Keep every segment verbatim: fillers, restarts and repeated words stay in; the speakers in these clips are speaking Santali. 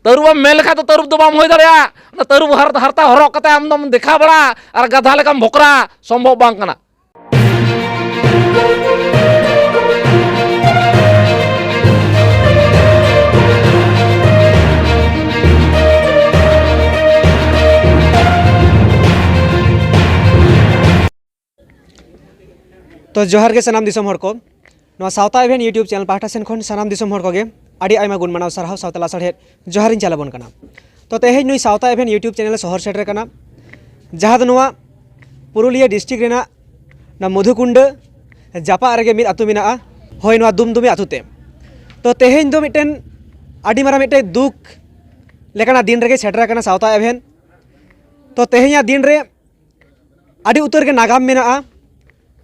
ᱛᱟᱹᱨᱩᱵ ᱮᱢ ᱢᱮᱱ ᱞᱮᱠᱷᱟᱱ ᱫᱚ ᱛᱟᱹᱨᱩᱵ ᱫᱚ ᱵᱟᱢ ᱦᱩᱭ ᱫᱟᱲᱮᱭᱟᱜᱼᱟ᱾ ᱚᱱᱟ ᱛᱟᱹᱨᱩᱵ ᱦᱟᱨ-, ᱦᱟᱨᱛᱟ ᱦᱚᱨᱚᱜ ᱠᱟᱛᱮ ᱟᱢ ᱫᱚᱢ ᱫᱮᱠᱷᱟᱣ ᱵᱟᱲᱟ ᱟᱨ ᱜᱟᱫᱷᱟ ᱞᱮᱠᱟᱢ ᱵᱷᱚᱠᱨᱟ, ᱥᱚᱢᱵᱷᱚᱵ ᱵᱟᱝ ᱠᱟᱱᱟ᱾ ᱛᱚ ᱡᱚᱦᱟᱨ ᱜᱮ ᱥᱟᱱᱟᱢ ᱫᱤᱥᱚᱢ ᱦᱚᱲ ᱠᱚ᱾ ᱱᱚᱣᱟ ᱥᱟᱶᱛᱟ ᱤᱵᱷᱮᱱᱴ YouTube ᱪᱮᱱᱮᱞ ᱯᱟᱦᱴᱟ ᱥᱮᱱ ᱠᱷᱚᱱ ᱥᱟᱱᱟᱢ ᱫᱤᱥᱚᱢ ᱦᱚᱲ ᱠᱚᱜᱮ ᱟᱹᱰᱤ ᱟᱭᱢᱟ ᱜᱩᱱ ᱢᱟᱱᱟᱣ ᱥᱟᱨᱦᱟᱣ ᱥᱟᱶᱛᱮ ᱞᱟᱥᱟᱲᱦᱮᱫ ᱡᱚᱦᱟᱨᱤᱧ ᱪᱟᱞ ᱟᱵᱚᱱ ᱠᱟᱱᱟ᱾ ᱛᱚ ᱛᱮᱦᱮᱧ ᱱᱩᱭ ᱥᱟᱶᱛᱟ ᱤᱵᱷᱮᱱᱴ YouTube ᱪᱮᱱᱮᱞ ᱮ ᱥᱚᱦᱚᱨ ᱥᱮᱴᱮᱨ ᱠᱟᱱᱟ, ᱡᱟᱦᱟᱸ ᱫᱚ ᱱᱚᱣᱟ ᱯᱩᱨᱩᱞᱤᱭᱟᱹ ᱰᱤᱥᱴᱨᱤᱠᱴ ᱨᱮᱱᱟᱜ ᱱᱚᱣᱟ ᱢᱚᱫᱷᱩᱠᱩᱱᱰᱟᱹ ᱡᱟᱯᱟᱜ ᱨᱮᱜᱮ ᱢᱤᱫ ᱟᱹᱛᱩ ᱢᱮᱱᱟᱜᱼᱟ᱾ ᱦᱳᱭ, ᱱᱚᱣᱟ ᱫᱩᱢᱫᱩᱢᱤ ᱟᱹᱛᱩ ᱛᱮ᱾ ᱛᱚ ᱛᱮᱦᱮᱧ ᱫᱚ ᱢᱤᱫᱴᱮᱱ ᱟᱹᱰᱤ ᱢᱟᱨᱟᱝ ᱢᱤᱫᱴᱮᱱ ᱫᱩᱠ ᱞᱮᱠᱟᱱᱟᱜ ᱫᱤᱱ ᱨᱮᱜᱮ ᱥᱮᱴᱮᱨ ᱟᱠᱟᱱᱟ ᱥᱟᱶᱛᱟ ᱤᱵᱷᱮᱱᱴ᱾ ᱛᱚ ᱛᱮᱦᱮᱧᱟᱜ ᱫᱤᱱ ᱨᱮ ᱟᱹᱰᱤ ᱩᱛᱟᱹᱨ ᱜᱮ ᱱᱟᱜᱟᱢ ᱢᱮᱱᱟᱜᱼᱟ᱾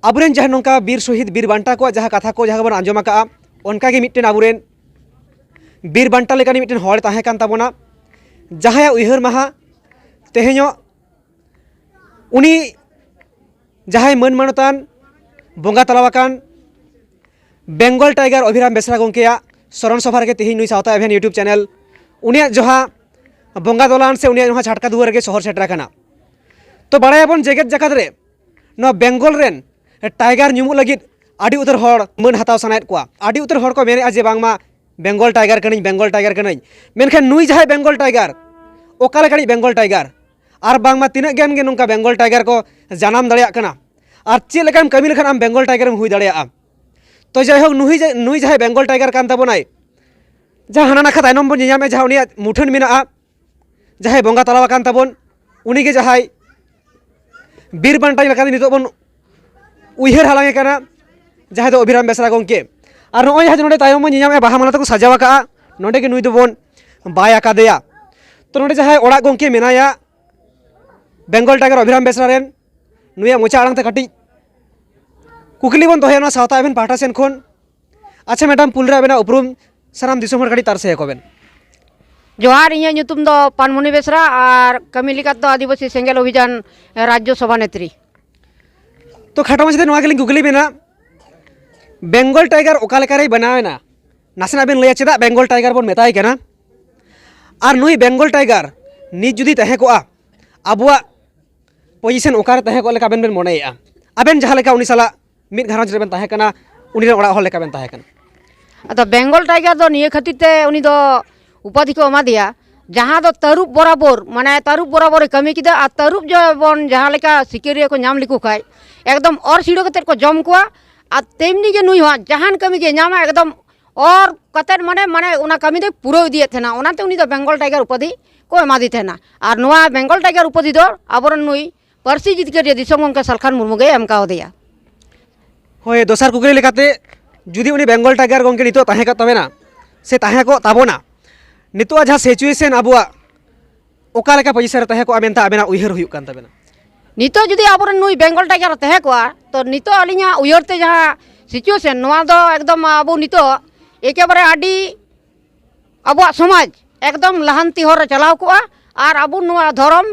ᱟᱵᱚᱨᱮᱱ ᱡᱟᱦᱟᱸ ᱱᱚᱝᱠᱟ ᱵᱤᱨ ᱥᱚᱦᱤᱫ, ᱵᱤᱨ ᱵᱟᱱᱴᱟ ᱠᱚᱣᱟᱜ ᱡᱟᱦᱟᱸ ᱠᱟᱛᱷᱟ ᱠᱚ ᱡᱟᱦᱟᱸ ᱵᱚᱱ ᱟᱸᱡᱚᱢ ᱟᱠᱟᱜᱼᱟ, ᱚᱱᱠᱟᱜᱮ ᱢᱤᱫᱴᱮᱱ ᱟᱵᱚᱨᱮᱱ ᱵᱤᱨ ᱵᱟᱱᱴᱟ ᱞᱮᱠᱟᱱᱤᱡ ᱢᱤᱫᱴᱮᱱ ᱦᱚᱲ ᱛᱟᱦᱮᱸ ᱠᱟᱱ ᱛᱟᱵᱚᱱᱟ, ᱡᱟᱦᱟᱸᱭᱟᱜ ᱩᱭᱦᱟᱹᱨ ᱢᱟᱦᱟ ᱛᱮᱦᱮᱧᱚᱜ ᱩᱱᱤ ᱡᱟᱦᱟᱸᱭ ᱢᱟᱹᱱ ᱢᱟᱱᱚᱛᱟᱱ ᱵᱚᱸᱜᱟ ᱛᱟᱞᱟ ᱟᱠᱟᱱ ᱵᱮᱝᱜᱚᱞ ᱴᱟᱭᱜᱟᱨ ᱚᱵᱷᱤᱨᱟᱢ ᱵᱮᱥᱨᱟ ᱜᱚᱢᱠᱮᱭᱟᱜ ᱥᱚᱨᱚᱱ ᱥᱚᱵᱷᱟ ᱨᱮᱜᱮ ᱛᱮᱦᱮᱧ ᱱᱩᱭ ᱥᱟᱶᱛᱟ ᱤᱵᱷᱮᱱᱴ YouTube ᱪᱮᱱᱮᱞ ᱩᱱᱤᱭᱟᱜ ᱡᱟᱦᱟᱸ ᱵᱚᱸᱜᱟ ᱫᱚᱞᱟᱱ ᱥᱮ ᱩᱱᱤᱭᱟᱜ ᱡᱟᱦᱟᱸ ᱪᱷᱟᱴᱠᱟ ᱫᱩᱣᱟᱹᱨ ᱨᱮᱜᱮ ᱥᱚᱦᱚᱨ ᱥᱮᱴᱮᱨ ᱟᱠᱟᱱᱟ᱾ ᱛᱚ ᱵᱟᱲᱟᱭᱟᱵᱚᱱ ᱡᱮᱜᱮᱛ ᱡᱟᱠᱟᱛ ᱨᱮ ᱱᱚᱣᱟ ᱵᱮᱝᱜᱚᱞ ᱨᱮᱱ ᱴᱟᱭᱜᱟᱨ ᱧᱩᱢᱩᱜ ᱞᱟᱹᱜᱤᱫ ᱟᱹᱰᱤ ᱩᱛᱟᱹᱨ ᱦᱚᱲ ᱢᱟᱹᱱ ᱦᱟᱛᱟᱣ ᱥᱟᱱᱟᱭᱮᱫ ᱠᱚᱣᱟ, ᱟᱹᱰᱤ ᱩᱛᱟᱹᱨ ᱦᱚᱲ ᱠᱚ ᱢᱮᱱᱮᱫᱼᱟ ᱡᱮ ᱵᱟᱝᱢᱟ ᱵᱮᱝᱜᱚᱞ ᱴᱟᱭᱜᱟᱨ ᱠᱟᱹᱱᱟᱹᱧ, ᱵᱮᱝᱜᱚᱞ ᱴᱟᱭᱜᱟᱨ ᱠᱟᱹᱱᱟᱹᱧ᱾ ᱢᱮᱱᱠᱷᱟᱱ ᱱᱩᱭ ᱡᱟᱦᱟᱸᱭ ᱵᱮᱝᱜᱚᱞ ᱴᱟᱭᱜᱟᱨ, ᱚᱠᱟ ᱞᱮᱠᱟᱱᱤᱡ ᱵᱮᱝᱜᱚᱞ ᱴᱟᱭᱜᱟᱨ? ᱟᱨ ᱵᱟᱝᱢᱟ ᱛᱤᱱᱟᱹᱜ ᱜᱟᱱ ᱜᱮ ᱱᱚᱝᱠᱟ ᱵᱮᱝᱜᱚᱞ ᱴᱟᱭᱜᱟᱨ ᱠᱚ ᱡᱟᱱᱟᱢ ᱫᱟᱲᱮᱭᱟᱜ ᱠᱟᱱᱟ? ᱟᱨ ᱪᱮᱫ ᱞᱮᱠᱟᱢ ᱠᱟᱹᱢᱤ ᱞᱮᱠᱷᱟᱱ ᱟᱢ ᱵᱮᱝᱜᱚᱞ ᱴᱟᱭᱜᱟᱨ ᱮᱢ ᱦᱩᱭ ᱫᱟᱲᱮᱭᱟᱜᱼᱟ? ᱛᱚ ᱡᱟᱭᱦᱳᱠ, ᱱᱩᱭ ᱡᱟ-, ᱱᱩᱭ ᱡᱟᱦᱟᱸᱭ ᱵᱮᱝᱜᱚᱞ ᱴᱟᱭᱜᱟᱨ ᱠᱟᱱ ᱛᱟᱵᱚᱱᱟᱭ, ᱡᱟᱦᱟᱸ ᱦᱟᱱᱟ ᱱᱟᱠᱷᱟ ᱛᱟᱭᱱᱚᱢ ᱵᱚᱱ ᱧᱮᱧᱟᱢᱮᱫ, ᱡᱟᱦᱟᱸ ᱩᱱᱤᱭᱟᱜ ᱢᱩᱴᱷᱟᱹᱱ ᱢᱮᱱᱟᱜᱼᱟ, ᱡᱟᱦᱟᱸᱭ ᱵᱚᱸᱜᱟ ᱛᱟᱞᱟ ᱟᱠᱟᱱ ᱛᱟᱵᱚᱱ, ᱩᱱᱤᱜᱮ ᱡᱟᱦᱟᱸᱭ ᱵᱤᱨ ᱵᱟᱱᱴᱟ ᱞᱮᱠᱟᱛᱮ ᱱᱤᱛᱚᱜ ᱵᱚᱱ ᱩᱭᱦᱟᱹᱨ ᱦᱟᱞᱟᱝ ᱮ ᱠᱟᱱᱟ, ᱡᱟᱦᱟᱸᱭ ᱫᱚ ᱚᱵᱷᱤᱨᱟᱢ ᱵᱮᱥᱨᱟ ᱜᱚᱢᱠᱮ᱾ ᱟᱨ ᱱᱚᱜᱼᱚᱭ ᱡᱟᱦᱟᱸ ᱱᱚᱰᱮ ᱛᱟᱭᱚᱢ ᱵᱚᱱ ᱧᱮᱧᱟᱢᱮᱫᱼᱟ, ᱵᱟᱦᱟ ᱢᱟᱞᱟ ᱛᱮᱠᱚ ᱥᱟᱡᱟᱣ ᱟᱠᱟᱫᱼᱟ, ᱱᱚᱰᱮ ᱜᱮ ᱱᱩᱭ ᱫᱚᱵᱚᱱ ᱵᱟᱭ ᱟᱠᱟᱫᱮᱭᱟ᱾ ᱛᱚ ᱱᱚᱰᱮ ᱡᱟᱦᱟᱸᱭ ᱚᱲᱟᱜ ᱜᱚᱢᱠᱮ ᱢᱮᱱᱟᱭᱟ ᱵᱮᱝᱜᱚᱞ ᱴᱟᱭᱜᱟᱨ ᱚᱵᱷᱤᱨᱟᱢ ᱵᱮᱥᱨᱟ ᱨᱮᱱ, ᱱᱩᱭᱟᱜ ᱢᱚᱪᱟ ᱟᱲᱟᱝ ᱛᱮ ᱠᱟᱹᱴᱤᱡ ᱠᱩᱠᱞᱤ ᱵᱚᱱ ᱫᱚᱦᱚᱭᱟ ᱱᱚᱣᱟ ᱥᱟᱶᱛᱟ ᱮᱵᱷᱮᱱ ᱯᱟᱦᱴᱟ ᱥᱮᱱ ᱠᱷᱚᱱ᱾ ᱟᱪᱪᱷᱟ ᱢᱮᱰᱟᱢ, ᱯᱩᱭᱞᱩ ᱨᱮ ᱟᱵᱮᱱᱟᱜ ᱩᱯᱨᱩᱢ ᱥᱟᱱᱟᱢ ᱫᱤᱥᱚᱢ ᱦᱚᱲ ᱠᱟᱹᱴᱤᱡ ᱛᱟᱨᱥᱮ ᱟᱠᱚ ᱵᱮᱱ᱾ ᱡᱚᱦᱟᱨ, ᱤᱧᱟᱹᱜ ᱧᱩᱛᱩᱢ ᱫᱚ ᱯᱟᱱᱢᱩᱱᱤ ᱵᱮᱥᱨᱟ ᱟᱨ ᱠᱟᱹᱢᱤ ᱞᱮᱠᱟᱛᱮ ᱫᱚ ᱟᱹᱫᱤᱵᱟᱹᱥᱤ ᱥᱮᱸᱜᱮᱞ ᱚᱵᱷᱤᱡᱟᱱ ᱨᱟᱡᱽᱡᱚ ᱥᱚᱵᱷᱟ ᱱᱮᱛᱨᱤ᱾ ᱛᱚ ᱠᱷᱟᱴᱚ ᱢᱟᱪᱷᱟᱛᱮ ᱱᱚᱣᱟ ᱜᱮᱞᱤᱧ ᱠᱩᱠᱞᱤ ᱵᱮᱱᱟ, ᱵᱮᱝᱜᱚᱞ ᱴᱟᱭᱜᱟᱨ ᱚᱠᱟ ᱞᱮᱠᱟ ᱨᱮᱭ ᱵᱮᱱᱟᱣ ᱮᱱᱟ? ᱱᱟᱥᱮᱱᱟᱜ ᱵᱮᱱ ᱞᱟᱹᱭᱟ ᱪᱮᱫᱟᱜ ᱵᱮᱝᱜᱚᱞ ᱴᱟᱭᱜᱟᱨ ᱵᱚᱱ ᱢᱮᱛᱟᱭ ᱠᱟᱱᱟ? ᱟᱨ ᱱᱩᱭ ᱵᱮᱝᱜᱚᱞ ᱴᱟᱭᱜᱟᱨ ᱱᱤᱛ ᱡᱩᱫᱤ ᱛᱟᱦᱮᱸ ᱠᱚᱜᱼᱟ, ᱟᱵᱚᱣᱟᱜ ᱯᱚᱡᱤᱥᱚᱱ ᱚᱠᱟᱨᱮ ᱛᱟᱦᱮᱸ ᱠᱚᱜ ᱞᱮᱠᱟ ᱟᱵᱮᱱ ᱵᱮᱱ ᱢᱚᱱᱮᱭᱮᱫᱼᱟ? ᱟᱵᱮᱱ ᱡᱟᱦᱟᱸ ᱞᱮᱠᱟ ᱩᱱᱤ ᱥᱟᱞᱟᱜ ᱢᱤᱫ ᱜᱷᱟᱨᱚᱸᱡᱽ ᱨᱮᱵᱮᱱ ᱛᱟᱦᱮᱸ ᱠᱟᱱᱟ, ᱩᱱᱤ ᱨᱮᱱ ᱚᱲᱟᱜ ᱦᱚᱲ ᱞᱮᱠᱟ ᱵᱮᱱ ᱛᱟᱦᱮᱸ ᱠᱟᱱᱟ᱾ ᱟᱫᱚ ᱵᱮᱝᱜᱚᱞ ᱴᱟᱭᱜᱟᱨ ᱫᱚ ᱱᱤᱭᱟᱹ ᱠᱷᱟᱹᱛᱤᱨ ᱛᱮ ᱩᱱᱤ ᱫᱚ ᱩᱯᱟᱫᱷᱤ ᱠᱚ ᱮᱢᱟ ᱫᱮᱭᱟ, ᱡᱟᱦᱟᱸ ᱫᱚ ᱛᱟᱹᱨᱩᱵ ᱵᱚᱨᱟᱵᱚᱨ, ᱢᱟᱱᱮ ᱛᱟᱹᱨᱩᱵ ᱵᱚᱨᱟᱵᱚᱨᱮ ᱠᱟᱹᱢᱤ ᱠᱮᱫᱟ᱾ ᱟᱨ ᱛᱟᱹᱨᱩᱵ ᱡᱮᱢᱚᱱ ᱡᱟᱦᱟᱸ ᱞᱮᱠᱟ ᱥᱤᱠᱟᱹᱨᱤᱭᱟᱹ ᱠᱚ ᱧᱟᱢ ᱞᱮᱠᱚ ᱠᱷᱟᱡ ᱮᱠᱫᱚᱢ ᱚᱨ ᱥᱤᱲᱟᱹ ᱠᱟᱛᱮᱫ ᱠᱚ ᱡᱚᱢ ᱠᱚᱣᱟ, ᱟᱨ ᱛᱮᱢᱱᱤ ᱜᱮ ᱱᱩᱭ ᱦᱚᱸ ᱡᱟᱦᱟᱱ ᱠᱟᱹᱢᱤ ᱜᱮ ᱧᱟᱢᱟ ᱮᱠᱫᱚᱢ ᱚᱨ ᱠᱟᱛᱮᱫ ᱢᱟᱱᱮ, ᱢᱟᱱᱮ ᱚᱱᱟ ᱠᱟᱹᱢᱤ ᱫᱚᱭ ᱯᱩᱨᱟᱹᱣ ᱤᱫᱤᱭᱮᱫ ᱛᱟᱦᱮᱱᱟ᱾ ᱚᱱᱟᱛᱮ ᱩᱱᱤ ᱫᱚ ᱵᱮᱝᱜᱚᱞ ᱴᱟᱭᱜᱟᱨ ᱩᱯᱟᱫᱷᱤ ᱠᱚ ᱮᱢᱟᱫᱮ ᱛᱟᱦᱮᱱᱟ᱾ ᱟᱨ ᱱᱚᱣᱟ ᱵᱮᱝᱜᱚᱞ ᱴᱟᱭᱜᱟᱨ ᱩᱯᱟᱫᱷᱤ ᱫᱚ ᱟᱵᱚᱨᱮᱱ ᱱᱩᱭ ᱯᱟᱹᱨᱥᱤ ᱡᱤᱛᱠᱟᱹᱨᱤᱭᱟᱹ ᱫᱤᱥᱚᱢ ᱜᱚᱢᱠᱮ ᱥᱟᱞᱠᱷᱟᱱ ᱢᱩᱨᱢᱩ ᱜᱮ ᱮᱢ ᱠᱟᱣᱫᱮᱭᱟ᱾ ᱦᱳᱭ, ᱫᱚᱥᱟᱨ ᱠᱩᱠᱞᱤ ᱞᱮᱠᱟᱛᱮ, ᱡᱩᱫᱤ ᱩᱱᱤ ᱵᱮᱝᱜᱚᱞ ᱴᱟᱭᱜᱟᱨ ᱜᱚᱢᱠᱮ ᱱᱤᱛᱚᱜ ᱛᱟᱦᱮᱸ ᱠᱚᱜ ᱛᱟᱵᱮᱱᱟ ᱥᱮ ᱛᱟᱦᱮᱸ ᱠᱚᱜ ᱛᱟᱵᱚᱱᱟ, ᱱᱤᱛᱚᱜ ᱡᱟᱦᱟᱸ ᱥᱤᱪᱩᱭᱮᱥᱚᱱ ᱟᱵᱚᱣᱟᱜ ᱚᱠᱟ ᱞᱮᱠᱟ ᱯᱚᱡᱤᱥᱚᱱ ᱨᱮ ᱛᱟᱦᱮᱸ ᱠᱚᱜᱼᱟ ᱢᱮᱱᱛᱮ ᱟᱵᱮᱱᱟᱜ ᱩᱭᱦᱟᱹᱨ ᱦᱩᱭᱩᱜ ᱠᱟᱱ ᱛᱟᱵᱮᱱᱟ? ᱱᱤᱛᱚᱜ ᱡᱩᱫᱤ ᱟᱵᱚᱨᱮᱱ ᱱᱩᱭ ᱵᱮᱝᱜᱚᱞ ᱴᱟᱭᱜᱟᱨ ᱮ ᱛᱟᱦᱮᱸ ᱠᱚᱜᱼᱟ, ᱛᱚ ᱱᱤᱛᱚᱜ ᱟᱹᱞᱤᱧᱟᱜ ᱩᱭᱦᱟᱹᱨ ᱛᱮ ᱡᱟᱦᱟᱸ ᱥᱤᱪᱩᱭᱮᱥᱚᱱ, ᱱᱚᱣᱟ ᱫᱚ ᱮᱠᱫᱚᱢ ᱟᱵᱚ ᱱᱤᱛᱚᱜ ᱮᱠᱮᱵᱟᱨᱮ ᱟᱹᱰᱤ ᱟᱵᱚᱣᱟᱜ ᱥᱚᱢᱟᱡᱽ ᱮᱠᱫᱚᱢ ᱞᱟᱦᱟᱱᱛᱤ ᱦᱚᱨ ᱨᱮ ᱪᱟᱞᱟᱣ ᱠᱚᱜᱼᱟ᱾ ᱟᱨ ᱟᱵᱚ ᱱᱚᱣᱟ ᱫᱷᱚᱨᱚᱢ,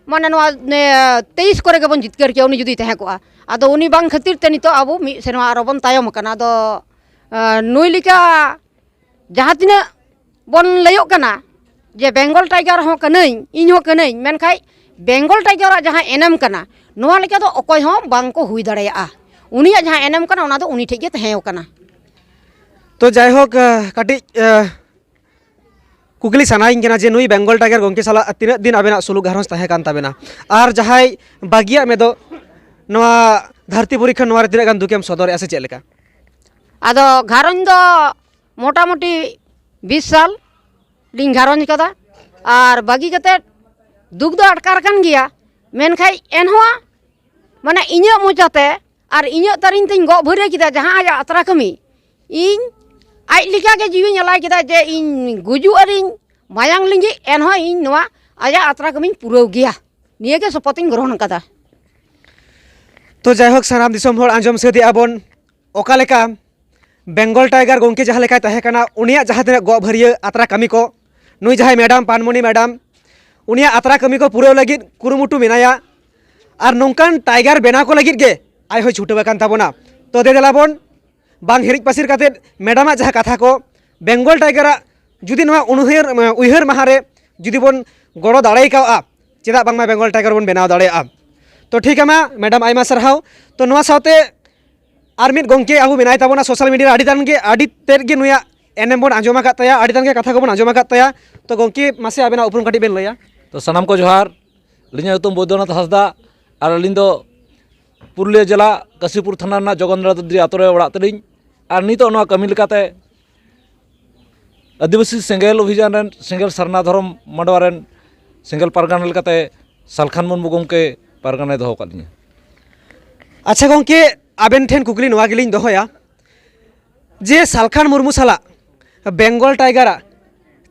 ᱢᱟᱱᱮ ᱱᱚᱣᱟ, ᱮ, ᱛᱮᱭᱤᱥ ᱠᱚᱨᱮ ᱜᱮᱵᱚᱱ ᱡᱤᱛᱠᱟᱹᱨ ᱠᱮᱭᱟ, ᱩᱱᱤ ᱡᱩᱫᱤ ᱛᱟᱦᱮᱸ ᱠᱚᱜᱼᱟ᱾ ᱟᱫᱚ ᱩᱱᱤ ᱵᱟᱝ ᱠᱷᱟᱹᱛᱤᱨ ᱛᱮ ᱱᱤᱛᱚᱜ ᱟᱵᱚ ᱢᱤᱫ ᱥᱮᱨᱢᱟ ᱟᱨᱚ ᱵᱚᱱ ᱛᱟᱭᱚᱢ ᱟᱠᱟᱱᱟ᱾ ᱟᱫᱚ, ᱮ, ᱱᱩᱭ ᱞᱮᱠᱟ ᱡᱟᱦᱟᱸ ᱛᱤᱱᱟᱹᱜ ᱵᱚᱱ ᱞᱟᱹᱭᱚᱜ ᱠᱟᱱᱟ ᱡᱮ ᱵᱮᱝᱜᱚᱞ ᱴᱟᱭᱜᱟᱨ ᱦᱚᱸ ᱠᱟᱹᱱᱟᱹᱧ, ᱤᱧ ᱦᱚᱸ ᱠᱟᱹᱱᱟᱹᱧ, ᱢᱮᱱᱠᱷᱟᱱ ᱵᱮᱝᱜᱚᱞ ᱴᱟᱭᱜᱟᱨᱟᱜ ᱡᱟᱦᱟᱸ ᱮᱱᱮᱢ ᱠᱟᱱᱟ, ᱱᱚᱣᱟ ᱞᱮᱠᱟ ᱫᱚ ᱚᱠᱚᱭ ᱦᱚᱸ ᱵᱟᱝ ᱠᱚ ᱦᱩᱭ ᱫᱟᱲᱮᱭᱟᱜᱼᱟ᱾ ᱩᱱᱤᱭᱟᱜ ᱡᱟᱦᱟᱸ ᱮᱱᱮᱢ ᱠᱟᱱᱟ, ᱚᱱᱟ ᱫᱚ ᱩᱱᱤ ᱴᱷᱮᱡ ᱜᱮ ᱛᱟᱦᱮᱸ ᱠᱟᱱᱟ᱾ ᱛᱚ ᱡᱟᱭᱦᱳᱠ, ᱮ, ᱠᱟᱹᱴᱤᱡ, ᱮ, ᱠᱩᱠᱞᱤ ᱥᱟᱱᱟᱭᱤᱧ ᱠᱟᱱᱟ ᱡᱮ ᱱᱩᱭ ᱵᱮᱝᱜᱚᱞ ᱴᱟᱭᱜᱟᱨ ᱜᱚᱢᱠᱮ ᱥᱟᱞᱟᱜ ᱛᱤᱱᱟᱹᱜ ᱫᱤᱱ ᱟᱵᱮᱱᱟᱜ ᱥᱩᱞᱩᱠ ᱜᱷᱟᱨᱚᱸᱡᱽ ᱛᱟᱦᱮᱸ ᱠᱟᱱ ᱛᱟᱵᱮᱱᱟ? ᱟᱨ ᱡᱟᱦᱟᱸᱭ ᱵᱟᱹᱜᱤᱭᱟᱜ ᱢᱮ ᱫᱚ ᱱᱚᱣᱟ ᱫᱷᱟᱹᱨᱛᱤ ᱯᱩᱨᱤ ᱠᱷᱚᱱ ᱱᱚᱣᱟ ᱨᱮ ᱛᱤᱱᱟᱹᱜ ᱜᱟᱱ ᱫᱩᱠᱮᱢ ᱥᱚᱫᱚᱨᱮᱜᱼᱟ ᱥᱮ ᱪᱮᱫ ᱞᱮᱠᱟ? ᱟᱫᱚ ᱜᱷᱟᱨᱚᱸᱡᱽ ᱫᱚ ᱢᱚᱴᱟᱢᱩᱴᱤ ᱵᱤᱥ ᱥᱟᱞ ᱞᱤᱧ ᱜᱷᱟᱨᱚᱸᱡᱽ ᱠᱟᱫᱟ᱾ ᱟᱨ ᱵᱟᱹᱜᱤ ᱠᱟᱛᱮᱫ ᱫᱩᱠ ᱫᱚ ᱟᱴᱠᱟᱨ ᱠᱟᱱ ᱜᱮᱭᱟ, ᱢᱮᱱᱠᱷᱟᱱ ᱮᱱᱦᱚᱸ ᱢᱟᱱᱮ ᱤᱧᱟᱹᱜ ᱢᱚᱪᱟᱛᱮ ᱟᱨ ᱤᱧᱟᱹᱜ ᱛᱟᱹᱨᱤᱧ ᱛᱤᱧ ᱜᱚᱜ ᱵᱷᱟᱹᱨᱭᱟᱹ ᱠᱮᱫᱟ ᱡᱟᱦᱟᱸ ᱟᱡᱟᱜ ᱟᱛᱨᱟ ᱠᱟᱹᱢᱤ, ᱤᱧ ᱟᱡ ᱞᱮᱠᱟᱜᱮ ᱡᱤᱣᱤᱧ ᱟᱞᱟᱭ ᱠᱮᱫᱟ ᱡᱮ ᱤᱧ ᱜᱩᱡᱩᱜ ᱟᱹᱨᱤᱧ, ᱢᱟᱭᱟᱝ ᱞᱤᱸᱜᱤ, ᱮᱱᱦᱚᱸ ᱤᱧ ᱱᱚᱣᱟ ᱟᱡᱟᱜ ᱟᱛᱨᱟ ᱠᱟᱹᱢᱤᱧ ᱯᱩᱨᱟᱹᱣ ᱜᱮᱭᱟ᱾ ᱱᱤᱭᱟᱹᱜᱮ ᱥᱚᱯᱚᱛ ᱤᱧ ᱜᱨᱚᱦᱚᱱ ᱠᱟᱫᱟ᱾ ᱛᱚ ᱡᱟᱭᱦᱳᱠ, ᱥᱟᱱᱟᱢ ᱫᱤᱥᱚᱢ ᱦᱚᱲ ᱟᱸᱡᱚᱢ ᱥᱟᱹᱛ ᱮᱜᱼᱟ ᱵᱚᱱ ᱚᱠᱟ ᱞᱮᱠᱟ ᱵᱮᱝᱜᱚᱞ ᱴᱟᱭᱜᱟᱨ ᱜᱚᱢᱠᱮ ᱡᱟᱦᱟᱸ ᱞᱮᱠᱟᱭ ᱛᱟᱦᱮᱸ ᱠᱟᱱᱟ, ᱩᱱᱤᱭᱟᱜ ᱡᱟᱦᱟᱸ ᱛᱤᱱᱟᱹᱜ ᱜᱚᱜ ᱵᱷᱟᱹᱨᱭᱟᱹ ᱟᱛᱨᱟ ᱠᱟᱹᱢᱤ ᱠᱚ, ᱱᱩᱭ ᱡᱟᱦᱟᱸᱭ ᱢᱮᱰᱟᱢ ᱯᱟᱱᱢᱚᱱᱤ ᱢᱮᱰᱟᱢ, ᱩᱱᱤᱭᱟᱜ ᱟᱛᱨᱟ ᱠᱟᱹᱢᱤ ᱠᱚ ᱯᱩᱨᱟᱹᱣ ᱞᱟᱹᱜᱤᱫ ᱠᱩᱨᱩᱢᱩᱴᱩ ᱢᱮᱱᱟᱭᱟ᱾ ᱟᱨ ᱱᱚᱝᱠᱟᱱ ᱴᱟᱭᱜᱟᱨ ᱵᱮᱱᱟᱣ ᱠᱚ ᱞᱟᱹᱜᱤᱫ ᱜᱮ ᱟᱡ ᱦᱚᱸᱭ ᱪᱷᱩᱴᱟᱹᱣ ᱟᱠᱟᱱ ᱛᱟᱵᱚᱱᱟ᱾ ᱛᱚ ᱫᱮ ᱫᱮᱞᱟ ᱵᱚᱱ ᱵᱟᱝ ᱦᱤᱨᱤᱡ ᱯᱟᱹᱥᱤᱨ ᱠᱟᱛᱮᱫ ᱢᱮᱰᱟᱢᱟᱜ ᱡᱟᱦᱟᱸ ᱠᱟᱛᱷᱟ ᱠᱚ, ᱵᱮᱝᱜᱚᱞ ᱴᱟᱭᱜᱟᱨᱟᱜ ᱡᱩᱫᱤ ᱱᱚᱣᱟ ᱩᱱᱩᱭᱦᱟᱹᱨ ᱩᱭᱦᱟᱹᱨ ᱢᱟᱦᱟ ᱨᱮ ᱡᱩᱫᱤ ᱵᱚᱱ ᱜᱚᱲᱚ ᱫᱟᱲᱮ ᱠᱟᱣᱜᱼᱟ, ᱪᱮᱫᱟᱜ ᱵᱟᱝᱢᱟ ᱵᱮᱝᱜᱚᱞ ᱴᱟᱭᱜᱟᱨ ᱵᱚᱱ ᱵᱮᱱᱟᱣ ᱫᱟᱲᱮᱭᱟᱜᱼᱟ᱾ ᱛᱚ ᱴᱷᱤᱠ ᱟᱢᱟ ᱢᱮᱰᱟᱢ, ᱟᱭᱢᱟ ᱥᱟᱨᱦᱟᱣ᱾ ᱛᱚ ᱱᱚᱣᱟ ᱥᱟᱶᱛᱮ ᱟᱨ ᱢᱤᱫ ᱜᱚᱢᱠᱮ ᱟᱵᱚ ᱢᱮᱱᱟᱭ ᱛᱟᱵᱚᱱᱟ, ᱥᱳᱥᱟᱞ ᱢᱤᱰᱤᱭᱟ ᱨᱮ ᱟᱹᱰᱤ ᱜᱟᱱ ᱜᱮ, ᱟᱹᱰᱤ ᱛᱮᱫ ᱜᱮ ᱱᱩᱭᱟᱜ ᱮᱱᱮᱢ ᱵᱚᱱ ᱟᱸᱡᱚᱢ ᱟᱠᱟᱫ ᱛᱟᱭᱟ, ᱟᱹᱰᱤ ᱜᱟᱱ ᱜᱮ ᱠᱟᱛᱷᱟ ᱠᱚᱵᱚᱱ ᱟᱸᱡᱚᱢ ᱟᱠᱟᱫ ᱛᱟᱭᱟ᱾ ᱛᱚ ᱜᱚᱢᱠᱮ, ᱢᱟᱥᱮ ᱟᱵᱮᱱᱟᱜ ᱩᱯᱨᱩᱢ ᱠᱟᱹᱴᱤᱡ ᱵᱮᱱ ᱞᱟᱹᱭᱟ᱾ ᱛᱚ ᱥᱟᱱᱟᱢ ᱠᱚ ᱡᱚᱦᱟᱨ᱾ ᱟᱹᱞᱤᱧᱟᱜ ᱧᱩᱛᱩᱢ ᱵᱳᱭᱫᱚᱱᱟᱛᱷ ᱦᱟᱸᱥᱫᱟ ᱟᱨ ᱟᱹᱞᱤᱧ ᱫᱚ ᱯᱩᱨᱩᱞᱤᱭᱟᱹ ᱡᱮᱞᱟ ᱠᱟᱥᱤᱯᱩᱨ ᱛᱷᱟᱱᱟ ᱨᱮᱱᱟᱜ ᱡᱚᱜᱚᱱᱫᱨᱚ ᱫᱤ ᱟᱛᱳ ᱨᱮ ᱚᱲᱟᱜ ᱛᱟᱹᱞᱤᱧ᱾ ᱟᱨ ᱱᱤᱛᱚᱜ ᱱᱚᱣᱟ ᱠᱟᱹᱢᱤ ᱞᱮᱠᱟᱛᱮ ᱟᱹᱫᱤᱵᱟᱹᱥᱤ ᱥᱮᱸᱜᱮᱞ ᱚᱵᱷᱤᱡᱟᱱ ᱨᱮᱱ, ᱥᱮᱸᱜᱮᱞ ᱥᱟᱨᱱᱟ ᱫᱷᱚᱨᱚᱢ ᱢᱟᱰᱣᱟ ᱨᱮᱱ ᱥᱮᱸᱜᱮᱞ ᱯᱟᱨᱜᱟᱱᱟ ᱞᱮᱠᱟᱛᱮ ᱥᱟᱞᱠᱷᱟᱱ ᱢᱩᱨᱢᱩ ᱜᱚᱢᱠᱮ ᱯᱟᱨᱜᱟᱱᱟᱭ ᱫᱚᱦᱚ ᱟᱠᱟᱫ ᱞᱤᱧᱟᱹ᱾ ᱟᱪᱪᱷᱟ ᱜᱚᱢᱠᱮ, ᱟᱵᱮᱱ ᱴᱷᱮᱱ ᱠᱩᱠᱞᱤ ᱱᱚᱣᱟ ᱜᱮᱞᱤᱧ ᱫᱚᱦᱚᱭᱟ ᱡᱮ ᱥᱟᱞᱠᱷᱟᱱ ᱢᱩᱨᱢᱩ ᱥᱟᱞᱟᱜ ᱵᱮᱝᱜᱚᱞ ᱴᱟᱭᱜᱟᱨᱟᱜ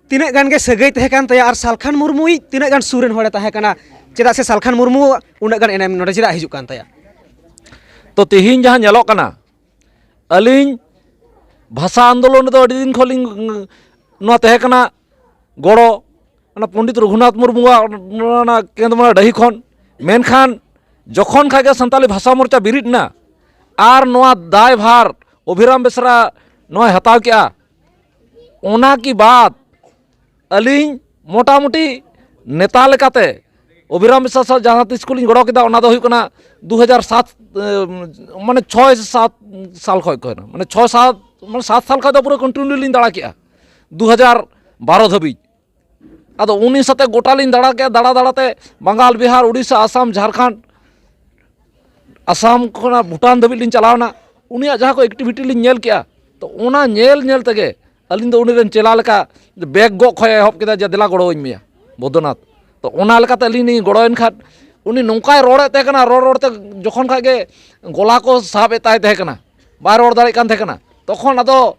ᱛᱤᱱᱟᱹᱜ ᱜᱟᱱ ᱜᱮ ᱥᱟᱹᱜᱟᱹᱭ ᱛᱟᱦᱮᱸ ᱠᱟᱱ ᱛᱟᱭᱟ ᱟᱨ ᱥᱟᱞᱠᱷᱟᱱ ᱢᱩᱨᱢᱩᱭᱤᱡ ᱛᱤᱱᱟᱹᱜ ᱜᱟᱱ ᱥᱩᱨ ᱨᱮᱱ ᱦᱚᱲᱮ ᱛᱟᱦᱮᱸ ᱠᱟᱱᱟ? ᱪᱮᱫᱟᱜ ᱥᱮ ᱥᱟᱞᱠᱷᱟᱱ ᱢᱩᱨᱢᱩ ᱩᱱᱟᱹᱜ ᱜᱟᱱ ᱮᱱᱮᱢ ᱱᱚᱰᱮ ᱪᱮᱫᱟᱜ ᱦᱤᱡᱩᱜ ᱠᱟᱱ ᱛᱟᱭᱟ? ᱛᱚ ᱛᱮᱦᱮᱧ ᱡᱟᱦᱟᱸ ᱧᱮᱞᱚᱜ ᱠᱟᱱᱟ, ᱟᱹᱞᱤᱧ ᱵᱷᱟᱥᱟ ᱟᱱᱫᱳᱞᱚᱱ ᱨᱮᱫᱚ ᱟᱹᱰᱤ ᱫᱤᱱ ᱠᱷᱚᱱ ᱞᱤᱧ, ᱱᱚᱣᱟ ᱛᱟᱦᱮᱸ ᱠᱟᱱᱟ ᱜᱚᱲᱚ, ᱚᱱᱟ ᱯᱚᱱᱰᱤᱛ ᱨᱚᱜᱷᱩᱱᱟᱛᱷ ᱢᱩᱨᱢᱩᱣᱟᱜ ᱚᱱᱟ ᱠᱮᱸᱫᱽᱢᱟᱨᱟ ᱰᱟᱹᱦᱤ ᱠᱷᱚᱱ᱾ ᱢᱮᱱᱠᱷᱟᱱ ᱡᱚᱠᱷᱚᱱ ᱠᱷᱟᱡ ᱜᱮ ᱥᱟᱱᱛᱟᱞᱤ ᱵᱷᱟᱥᱟ ᱢᱳᱨᱪᱟ ᱵᱮᱨᱮᱫ ᱮᱱᱟ ᱟᱨ ᱱᱚᱣᱟ ᱫᱟᱭᱵᱷᱟᱨ ᱚᱵᱷᱤᱨᱟᱢ ᱵᱮᱥᱨᱟ ᱱᱚᱣᱟᱭ ᱦᱟᱛᱟᱣ ᱠᱮᱜᱼᱟ, ᱚᱱᱟ ᱠᱤ ᱵᱟᱫ ᱟᱹᱞᱤᱧ ᱢᱚᱴᱟᱢᱩᱴᱤ ᱱᱮᱛᱟ ᱞᱮᱠᱟᱛᱮ ᱚᱵᱷᱤᱨᱟᱢ ᱵᱮᱥᱨᱟ ᱥᱟᱶ ᱡᱟᱦᱟᱸ ᱛᱤᱥ ᱠᱷᱚᱱ ᱞᱤᱧ ᱜᱚᱲᱚ ᱠᱮᱫᱟ, ᱚᱱᱟ ᱫᱚ ᱦᱩᱭᱩᱜ ᱠᱟᱱᱟ ᱫᱩ ᱦᱟᱡᱟᱨ ᱥᱟᱛ, ᱮ, ᱢᱟᱱᱮ ᱪᱷᱚᱭ ᱥᱟᱛ ᱥᱟᱞ ᱠᱷᱚᱱ ᱠᱚ, ᱢᱟᱱᱮ ᱪᱷᱚᱭ ᱥᱟᱛ, ᱢᱟᱱᱮ ᱥᱟᱛ ᱥᱟᱞ ᱠᱷᱚᱱ ᱫᱚ ᱯᱩᱨᱟᱹ continue ᱞᱤᱧ ᱫᱟᱬᱟ ᱠᱮᱜᱼᱟ᱾ ᱫᱩ ᱦᱟᱡᱟᱨ ᱵᱟᱨᱚ ᱫᱷᱟᱹᱵᱤᱡ᱾ ᱟᱫᱚ ᱩᱱᱤ ᱥᱟᱛᱮ ᱜᱚᱴᱟ ᱞᱤᱧ ᱫᱟᱬᱟ ᱠᱮᱜᱼᱟ, ᱫᱟᱬᱟ ᱫᱟᱬᱟᱛᱮ ᱵᱟᱝᱜᱟᱞ, ᱵᱤᱦᱟᱨ, ᱩᱲᱤᱥᱥᱟ, ᱟᱥᱟᱢ, ᱡᱷᱟᱲᱠᱷᱚᱸᱰ, ᱟᱥᱟᱢ ᱠᱷᱚᱱᱟᱜ ᱵᱷᱩᱴᱟᱱ ᱫᱷᱟᱹᱵᱤᱡ ᱞᱤᱧ ᱪᱟᱞᱟᱣ ᱮᱱᱟ᱾ ᱩᱱᱤᱭᱟᱜ ᱡᱟᱦᱟᱸ ᱠᱚ activity ᱞᱤᱧ ᱧᱮᱞ ᱠᱮᱜᱼᱟ, ᱛᱚ ᱚᱱᱟ ᱧᱮᱞ ᱧᱮᱞ ᱛᱮᱜᱮ ᱟᱹᱞᱤᱧ ᱫᱚ ᱩᱱᱤ ᱨᱮᱱ ᱪᱮᱞᱟ ᱞᱮᱠᱟ ᱵᱮᱜᱽ ᱜᱚᱜ ᱠᱷᱚᱱ ᱮᱦᱚᱵ ᱠᱮᱫᱟ ᱡᱮ, "ᱫᱮᱞᱟ ᱜᱚᱲᱚᱣᱟᱹᱧ ᱢᱮᱭᱟ ᱵᱳᱫᱷᱚᱱᱟᱛᱷ᱾" ᱛᱚ ᱚᱱᱟ ᱞᱮᱠᱟᱛᱮ ᱟᱹᱞᱤᱧ ᱞᱤᱧ ᱜᱚᱲᱚᱭᱮᱱ ᱠᱷᱟᱱ, ᱩᱱᱤ ᱱᱚᱝᱠᱟᱭ ᱨᱚᱲᱮᱫ ᱛᱟᱦᱮᱸ ᱠᱟᱱᱟ, ᱨᱚᱲ ᱨᱚᱲᱛᱮ ᱡᱚᱠᱷᱚᱱ ᱠᱷᱟᱡ ᱜᱮ ᱜᱚᱞᱟ ᱠᱚ ᱥᱟᱵ ᱮᱫ ᱛᱟᱭ ᱛᱟᱦᱮᱸ ᱠᱟᱱᱟ, ᱵᱟᱭ ᱨᱚᱲ ᱫᱟᱲᱮᱭᱟᱜ ᱠᱟᱱ ᱛᱟᱦᱮᱸ ᱠᱟᱱᱟ᱾ ᱛᱚᱠᱷᱚᱱ ᱟᱫᱚ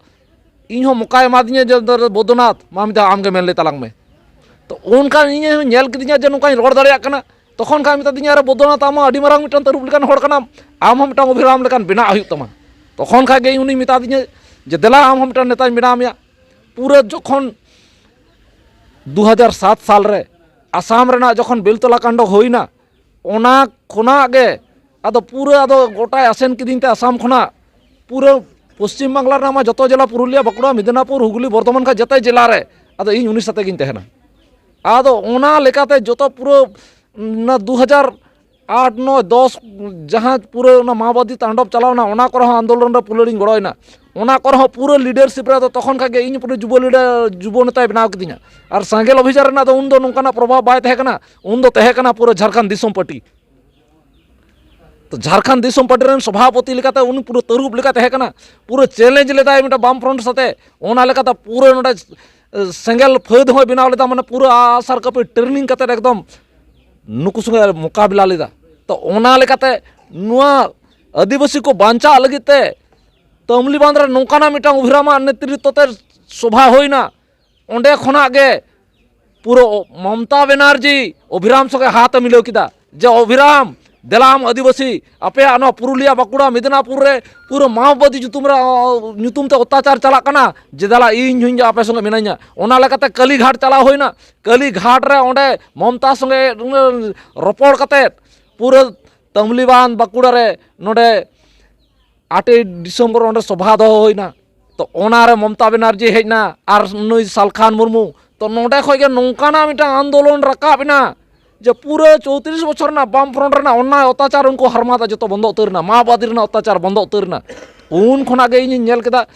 ᱤᱧ ᱦᱚᱸ ᱢᱚᱠᱟᱭ ᱮᱢᱟᱫᱤᱧᱟ ᱡᱮ, "ᱵᱳᱫᱷᱚᱱᱟᱛᱷ, ᱢᱟ ᱢᱤᱫ ᱫᱷᱟᱣ ᱟᱢ ᱜᱮ ᱢᱮᱱ ᱞᱮ ᱛᱟᱞᱟᱝ ᱢᱮ᱾" ᱛᱚ ᱚᱱᱠᱟ ᱤᱧ ᱦᱚᱸ ᱧᱮᱞ ᱠᱤᱫᱤᱧᱟ ᱡᱮ ᱱᱚᱝᱠᱟᱧ ᱨᱚᱲ ᱫᱟᱲᱮᱭᱟᱜ ᱠᱟᱱᱟ᱾ ᱛᱚᱠᱷᱚᱱ ᱠᱷᱟᱱ ᱢᱮᱛᱟᱫᱤᱧᱟ, "ᱟᱨᱮ ᱵᱳᱫᱷᱚᱱᱟᱛᱷ, ᱟᱢ ᱦᱚᱸ ᱟᱹᱰᱤ ᱢᱟᱨᱟᱝ ᱢᱤᱫᱴᱟᱝ ᱛᱟᱹᱨᱩᱵ ᱞᱮᱠᱟᱱ ᱦᱚᱲ ᱠᱟᱱᱟᱢ, ᱟᱢ ᱦᱚᱸ ᱢᱤᱫᱴᱟᱝ ᱚᱵᱷᱤᱨᱟᱢ ᱞᱮᱠᱟᱱ ᱵᱮᱱᱟᱜ ᱦᱩᱭᱩᱜ ᱛᱟᱢᱟ᱾" ᱛᱚᱠᱷᱚᱱ ᱠᱷᱟᱡ ᱜᱮ ᱩᱱᱤ ᱢᱮᱛᱟᱫᱤᱧᱟ ᱡᱮ, "ᱫᱮᱞᱟ, ᱟᱢ ᱦᱚᱸ ᱢᱤᱫᱴᱟᱝ ᱱᱮᱛᱟᱧ ᱵᱮᱱᱟᱣ ᱢᱮᱭᱟ᱾" ᱯᱩᱨᱟᱹ ᱡᱚᱠᱷᱚᱱ ᱫᱩ ᱦᱟᱡᱟᱨ ᱥᱟᱛ ᱥᱟᱞ ᱨᱮ ᱟᱥᱟᱢ ᱨᱮᱱᱟᱜ ᱡᱚᱠᱷᱚᱱ ᱵᱮᱞᱛᱚᱞᱟ ᱠᱟᱱᱰ ᱦᱩᱭᱱᱟ, ᱚᱱᱟ ᱠᱷᱚᱱᱟᱜ ᱜᱮ ᱟᱫᱚ ᱯᱩᱨᱟᱹ ᱟᱫᱚ ᱜᱚᱴᱟᱭ ᱟᱥᱮᱱ ᱠᱤᱫᱤᱧ ᱛᱮ ᱟᱥᱟᱢ ᱠᱷᱚᱱᱟᱜ ᱯᱩᱨᱟᱹ ᱯᱚᱥᱪᱤᱢ ᱵᱟᱝᱞᱟ ᱨᱮᱱᱟᱜ ᱢᱟ ᱡᱚᱛᱚ ᱡᱮᱞᱟ, ᱯᱩᱨᱩᱞᱤᱭᱟ, ᱵᱟᱸᱠᱩᱲᱟ, ᱢᱮᱫᱤᱱᱟᱯᱩᱨ, ᱦᱩᱜᱽᱞᱤ, ᱵᱚᱨᱫᱷᱚᱢᱟᱱ ᱠᱷᱚᱱ ᱡᱚᱛᱚ ᱡᱮᱞᱟ ᱨᱮ, ᱟᱫᱚ ᱤᱧ ᱩᱱᱤ ᱥᱟᱛᱮ ᱜᱤᱧ ᱛᱟᱦᱮᱱᱟ᱾ ᱟᱫᱚ ᱚᱱᱟ ᱞᱮᱠᱟᱛᱮ ᱡᱚᱛᱚ ᱯᱩᱨᱟᱹ ᱚᱱᱟ ᱫᱩ ᱦᱟᱡᱟᱨ ᱟᱴ, ᱱᱚᱭ, ᱫᱚᱥ ᱡᱟᱦᱟᱸ ᱯᱩᱨᱟᱹ ᱚᱱᱟ ᱢᱟᱣᱵᱟᱫᱤ ᱛᱟᱱᱰᱚᱵ ᱪᱟᱞᱟᱣᱱᱟ, ᱚᱱᱟ ᱠᱚᱨᱮ ᱦᱚᱸ ᱟᱱᱫᱳᱞᱚᱱ ᱨᱮ ᱯᱩᱨᱟᱹ ᱞᱤᱧ ᱜᱚᱲᱚᱭᱮᱱᱟ᱾ ᱚᱱᱟ ᱠᱚᱨᱮ ᱦᱚᱸ ᱯᱩᱨᱟᱹ leadership ᱨᱮ ᱫᱚ ᱛᱚᱠᱷᱚᱱ ᱠᱷᱟᱡ ᱜᱮ ᱤᱧ ᱯᱩᱨᱟᱹ ᱡᱩᱵᱚ leader, ᱡᱩᱵᱚ ᱱᱮᱛᱟᱭ ᱵᱮᱱᱟᱣ ᱠᱤᱫᱤᱧᱟ᱾ ᱟᱨ ᱥᱮᱸᱜᱮᱞ ᱚᱵᱷᱤᱡᱟᱱ ᱨᱮᱱᱟᱜ ᱫᱚ ᱩᱱᱫᱚ ᱱᱚᱝᱠᱟᱱᱟᱜ ᱯᱨᱚᱵᱷᱟᱵᱽ ᱵᱟᱭ ᱛᱟᱦᱮᱸ ᱠᱟᱱᱟ, ᱩᱱᱫᱚ ᱛᱟᱦᱮᱸ ᱠᱟᱱᱟ ᱯᱩᱨᱟᱹ ᱡᱷᱟᱲᱠᱷᱚᱸᱰ ᱫᱤᱥᱚᱢ ᱯᱟᱨᱴᱤ᱾ ᱛᱚ ᱡᱷᱟᱲᱠᱷᱚᱸᱰ ᱫᱤᱥᱚᱢ ᱯᱟᱨᱴᱤ ᱨᱮᱱ ᱥᱚᱵᱷᱟᱯᱚᱛᱤ ᱞᱮᱠᱟᱛᱮ ᱩᱱᱤ ᱯᱩᱨᱟᱹ ᱛᱟᱹᱨᱩᱵ ᱞᱮᱠᱟ ᱛᱟᱦᱮᱸ ᱠᱟᱱᱟ, ᱯᱩᱨᱟᱹ challenge ᱞᱮᱫᱟᱭ ᱢᱤᱫᱴᱟᱝ ᱵᱟᱢ front ᱥᱟᱛᱮ᱾ ᱚᱱᱟ ᱞᱮᱠᱟᱛᱮ ᱯᱩᱨᱟᱹ ᱱᱚᱰᱮ, ᱮ, ᱥᱮᱸᱜᱮᱞ ᱯᱷᱟᱹᱫ ᱦᱚᱸᱭ ᱵᱮᱱᱟᱣ ᱞᱮᱫᱟ, ᱢᱟᱱᱮ ᱯᱩᱨᱟᱹ ᱟᱜᱼᱥᱟᱨ ᱠᱟᱹᱯᱤ training ᱠᱟᱛᱮ ᱮᱠᱫᱚᱢ ᱱᱩᱠᱩ ᱥᱚᱸᱜᱮ ᱢᱚᱠᱟᱵᱤᱞᱟ ᱞᱮᱫᱟ᱾ ᱛᱚ ᱚᱱᱟ ᱞᱮᱠᱟᱛᱮ ᱱᱚᱣᱟ ᱟᱹᱫᱤᱵᱟᱹᱥᱤ ᱠᱚ ᱵᱟᱧᱪᱟᱜ ᱞᱟᱹᱜᱤᱫ ᱛᱮ ᱛᱟᱢᱞᱤᱵᱟᱸᱫᱷ ᱨᱮ ᱱᱚᱝᱠᱟᱱᱟᱜ ᱢᱤᱫᱴᱟᱝ ᱚᱵᱷᱤᱨᱟᱢᱟᱜ ᱱᱮᱛᱨᱤᱛᱛᱚ ᱛᱮ ᱥᱚᱵᱷᱟ ᱦᱩᱭᱱᱟ᱾ ᱚᱸᱰᱮ ᱠᱷᱚᱱᱟᱜ ᱜᱮ ᱯᱩᱨᱟᱹ ᱢᱚᱢᱛᱟ ᱵᱮᱱᱟᱨᱡᱤ ᱚᱵᱷᱤᱨᱟᱢ ᱥᱚᱸᱜᱮ ᱦᱟᱛ ᱮ ᱢᱤᱞᱟᱹᱣ ᱠᱮᱫᱟ ᱡᱮ, "ᱚᱵᱷᱤᱨᱟᱢ, ᱫᱮᱞᱟ ᱟᱢ ᱟᱹᱫᱤᱵᱟᱹᱥᱤ, ᱟᱯᱮᱭᱟᱜ ᱱᱚᱣᱟ ᱯᱩᱨᱩᱞᱤᱭᱟ, ᱵᱟᱸᱠᱩᱲᱟ, ᱢᱮᱫᱤᱱᱟᱯᱩᱨ ᱨᱮ ᱯᱩᱨᱟᱹ ᱢᱟᱣᱵᱟᱫᱤ ᱧᱩᱛᱩᱢ ᱨᱮ, ᱧᱩᱛᱩᱢ ᱛᱮ ᱚᱛᱛᱟᱪᱟᱨ ᱪᱟᱞᱟᱜ ᱠᱟᱱᱟ, ᱡᱮ ᱫᱮᱞᱟ ᱤᱧ ᱦᱚᱸᱧ ᱟᱯᱮ ᱥᱚᱸᱜᱮ ᱢᱤᱱᱟᱹᱧᱟ᱾" ᱚᱱᱟ ᱞᱮᱠᱟᱛᱮ ᱠᱟᱹᱞᱤᱜᱷᱟᱴ ᱪᱟᱞᱟᱣ ᱦᱩᱭᱱᱟ᱾ ᱠᱟᱹᱞᱤᱜᱷᱟᱴ ᱨᱮ ᱚᱸᱰᱮ ᱢᱚᱢᱛᱟ ᱥᱚᱸᱜᱮ ᱨᱚᱯᱚᱲ ᱠᱟᱛᱮᱫ ᱯᱩᱨᱟᱹ ᱛᱟᱢᱞᱤᱵᱟᱸᱫᱷ ᱵᱟᱸᱠᱩᱲᱟ ᱨᱮ ᱱᱚᱰᱮ ᱟᱴᱮᱭ ᱰᱤᱥᱮᱢᱵᱚᱨ ᱚᱸᱰᱮ ᱥᱚᱵᱷᱟ ᱫᱚᱦᱚ ᱦᱩᱭᱱᱟ᱾ ᱛᱚ ᱚᱱᱟᱨᱮ ᱢᱚᱢᱛᱟ ᱵᱮᱱᱟᱨᱡᱤ ᱦᱮᱡ ᱮᱱᱟ ᱟᱨ ᱱᱩᱭ ᱥᱟᱞᱠᱷᱟᱱ ᱢᱩᱨᱢᱩ᱾ ᱛᱚ ᱱᱚᱰᱮ ᱠᱷᱚᱡ ᱜᱮ ᱱᱚᱝᱠᱟᱱᱟᱜ ᱢᱤᱫᱴᱟᱝ ᱟᱱᱫᱳᱞᱚᱱ ᱨᱟᱠᱟᱵ ᱮᱱᱟ ᱡᱮ ᱯᱩᱨᱟᱹ ᱪᱳᱭᱛᱨᱤᱥ ᱵᱚᱪᱷᱚᱨ ᱨᱮᱱᱟᱜ ᱵᱟᱢ ᱯᱷᱨᱚᱱᱴ ᱨᱮᱱᱟᱜ ᱚᱱᱱᱟᱭ ᱚᱛᱛᱟᱪᱟᱨ ᱩᱱᱠᱩ ᱦᱟᱨᱢᱟᱛᱟ ᱡᱚᱛᱚ ᱵᱚᱱᱫᱚ ᱩᱛᱟᱹᱨ ᱮᱱᱟ, ᱢᱟᱣᱵᱟᱫᱤ ᱨᱮᱱᱟᱜ ᱚᱛᱛᱟᱪᱟᱨ ᱵᱚᱱᱫᱚ ᱩᱛᱟᱹᱨ ᱮᱱᱟ᱾ ᱩᱱ ᱠᱷᱚᱱᱟᱜ ᱜᱮ ᱤᱧᱤᱧ ᱧᱮᱞ ᱠᱮᱫᱟ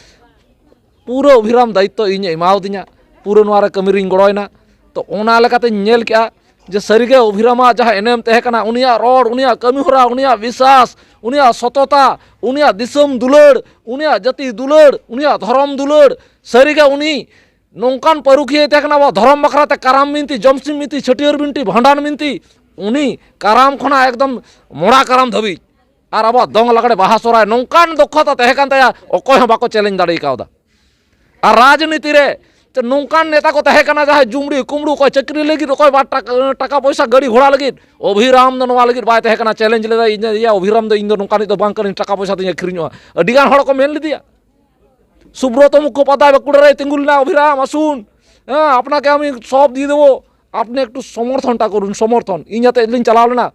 ᱯᱩᱨᱟᱹ ᱚᱵᱷᱤᱨᱟᱢ ᱫᱟᱭᱤᱛᱛᱚ ᱤᱧᱮ ᱮᱢᱟᱣᱫᱤᱧᱟ, ᱯᱩᱨᱟᱹ ᱱᱚᱣᱟ ᱨᱮ ᱠᱟᱹᱢᱤ ᱨᱤᱧ ᱜᱚᱲᱚᱭᱮᱱᱟ᱾ ᱛᱚ ᱚᱱᱟ ᱞᱮᱠᱟᱛᱮᱧ ᱧᱮᱞ ᱠᱮᱜᱼᱟ ᱡᱮ ᱥᱟᱹᱨᱤᱜᱮ ᱚᱵᱷᱤᱨᱟᱢᱟᱜ ᱡᱟᱦᱟᱸ ᱮᱱᱮᱢ ᱛᱟᱦᱮᱸ ᱠᱟᱱᱟ, ᱩᱱᱤᱭᱟᱜ ᱨᱚᱲ, ᱩᱱᱤᱭᱟᱜ ᱠᱟᱹᱢᱤ ᱦᱚᱨᱟ, ᱩᱱᱤᱭᱟᱜ ᱵᱤᱥᱟᱥ, ᱩᱱᱤᱭᱟᱜ ᱥᱚᱛᱚᱛᱟ, ᱩᱱᱤᱭᱟᱜ ᱫᱤᱥᱚᱢ ᱫᱩᱞᱟᱹᱲ, ᱩᱱᱤᱭᱟᱜ ᱡᱟᱹᱛᱤ ᱫᱩᱞᱟᱹᱲ, ᱩᱱᱤᱭᱟᱜ ᱫᱷᱚᱨᱚᱢ ᱫᱩᱞᱟᱹᱲ, ᱥᱟᱹᱨᱤᱜᱮ ᱩᱱᱤ ᱱᱚᱝᱠᱟᱱ ᱯᱟᱹᱨᱩᱠᱷᱤᱭᱟᱹᱭ ᱛᱟᱦᱮᱸ ᱠᱟᱱᱟ ᱟᱵᱚᱣᱟᱜ ᱫᱷᱚᱨᱚᱢ ᱵᱟᱠᱷᱨᱟ ᱛᱮ᱾ ᱠᱟᱨᱟᱢ ᱵᱤᱱᱛᱤ, ᱡᱚᱢᱥᱤᱢ ᱵᱤᱱᱛᱤ, ᱪᱷᱟᱹᱴᱭᱟᱹᱨ ᱵᱤᱱᱛᱤ, ᱵᱷᱟᱸᱰᱟᱱ ᱵᱤᱱᱛᱤ, ᱩᱱᱤ ᱠᱟᱨᱟᱢ ᱠᱷᱚᱱᱟᱜ ᱮᱠᱫᱚᱢ ᱢᱚᱲᱟ ᱠᱟᱨᱟᱢ ᱫᱷᱟᱹᱵᱤᱡ ᱟᱨ ᱟᱵᱚᱣᱟᱜ ᱫᱚᱝ ᱞᱟᱜᱽᱲᱮ ᱵᱟᱦᱟ ᱥᱚᱦᱨᱟᱭ ᱱᱚᱝᱠᱟᱱ ᱫᱚᱠᱷᱚᱛᱟ ᱛᱟᱦᱮᱸ ᱠᱟᱱ ᱛᱟᱭᱟ, ᱚᱠᱚᱭ ᱦᱚᱸ ᱵᱟᱠᱚ ᱪᱮᱞᱮᱧ ᱫᱟᱲᱮ ᱠᱟᱣᱫᱟ᱾ ᱟᱨ ᱨᱟᱡᱽᱱᱤᱛᱤ ᱨᱮ ᱪᱮ ᱱᱚᱝᱠᱟᱱ ᱱᱮᱛᱟ ᱠᱚ ᱛᱟᱦᱮᱸ ᱠᱟᱱᱟ ᱡᱟᱦᱟᱸᱭ ᱡᱩᱢᱲᱤ ᱠᱩᱢᱲᱩ, ᱚᱠᱚᱭ ᱪᱟᱹᱠᱨᱤ ᱞᱟᱹᱜᱤᱫ, ᱚᱠᱚᱭ ᱵᱟ ᱴᱟᱠᱟ, ᱴᱟᱠᱟ ᱯᱚᱭᱥᱟ ᱜᱟᱹᱰᱤ ᱜᱷᱚᱲᱟ ᱞᱟᱹᱜᱤᱫ᱾ ᱚᱵᱷᱤᱨᱟᱢ ᱫᱚ ᱱᱚᱣᱟ ᱞᱟᱹᱜᱤᱫ ᱵᱟᱭ ᱛᱟᱦᱮᱸ ᱠᱟᱱᱟ ᱪᱮᱞᱮᱧᱡᱽ ᱞᱮᱫᱟᱭ, "ᱤᱧ ᱤᱭᱟᱹ ᱚᱵᱷᱤᱨᱟᱢ ᱫᱚ, ᱤᱧ ᱫᱚ ᱱᱚᱝᱠᱟᱱᱤᱡ ᱫᱚ ᱵᱟᱝ ᱠᱟᱹᱱᱟᱹᱧ, ᱴᱟᱠᱟ ᱯᱚᱭᱥᱟ ᱛᱤᱧ ᱟᱹᱠᱷᱨᱤᱧᱚᱜᱼᱟ᱾" ᱟᱹᱰᱤ ᱜᱟᱱ ᱦᱚᱲ ᱠᱚ ᱢᱮᱱ ᱞᱮᱫᱮᱭᱟ᱾ সুব্রত মুখোপাধ্যায় ᱵᱟᱸᱠᱩᱲᱟ ᱨᱮᱭ ᱛᱤᱸᱜᱩ ᱞᱮᱱᱟ, "ᱚᱵᱷᱤᱨᱟᱢ ᱟᱹᱥᱩᱱ, ᱦᱮᱸ, আপনাকে আমি সব দিয়ে দেবো, আপনি একটু সমর্থনটা করুন, সমর্থন।" ᱤᱧ ᱟᱛᱮᱫ ᱞᱤᱧ ᱪᱟᱞᱟᱣ ᱞᱮᱱᱟ᱾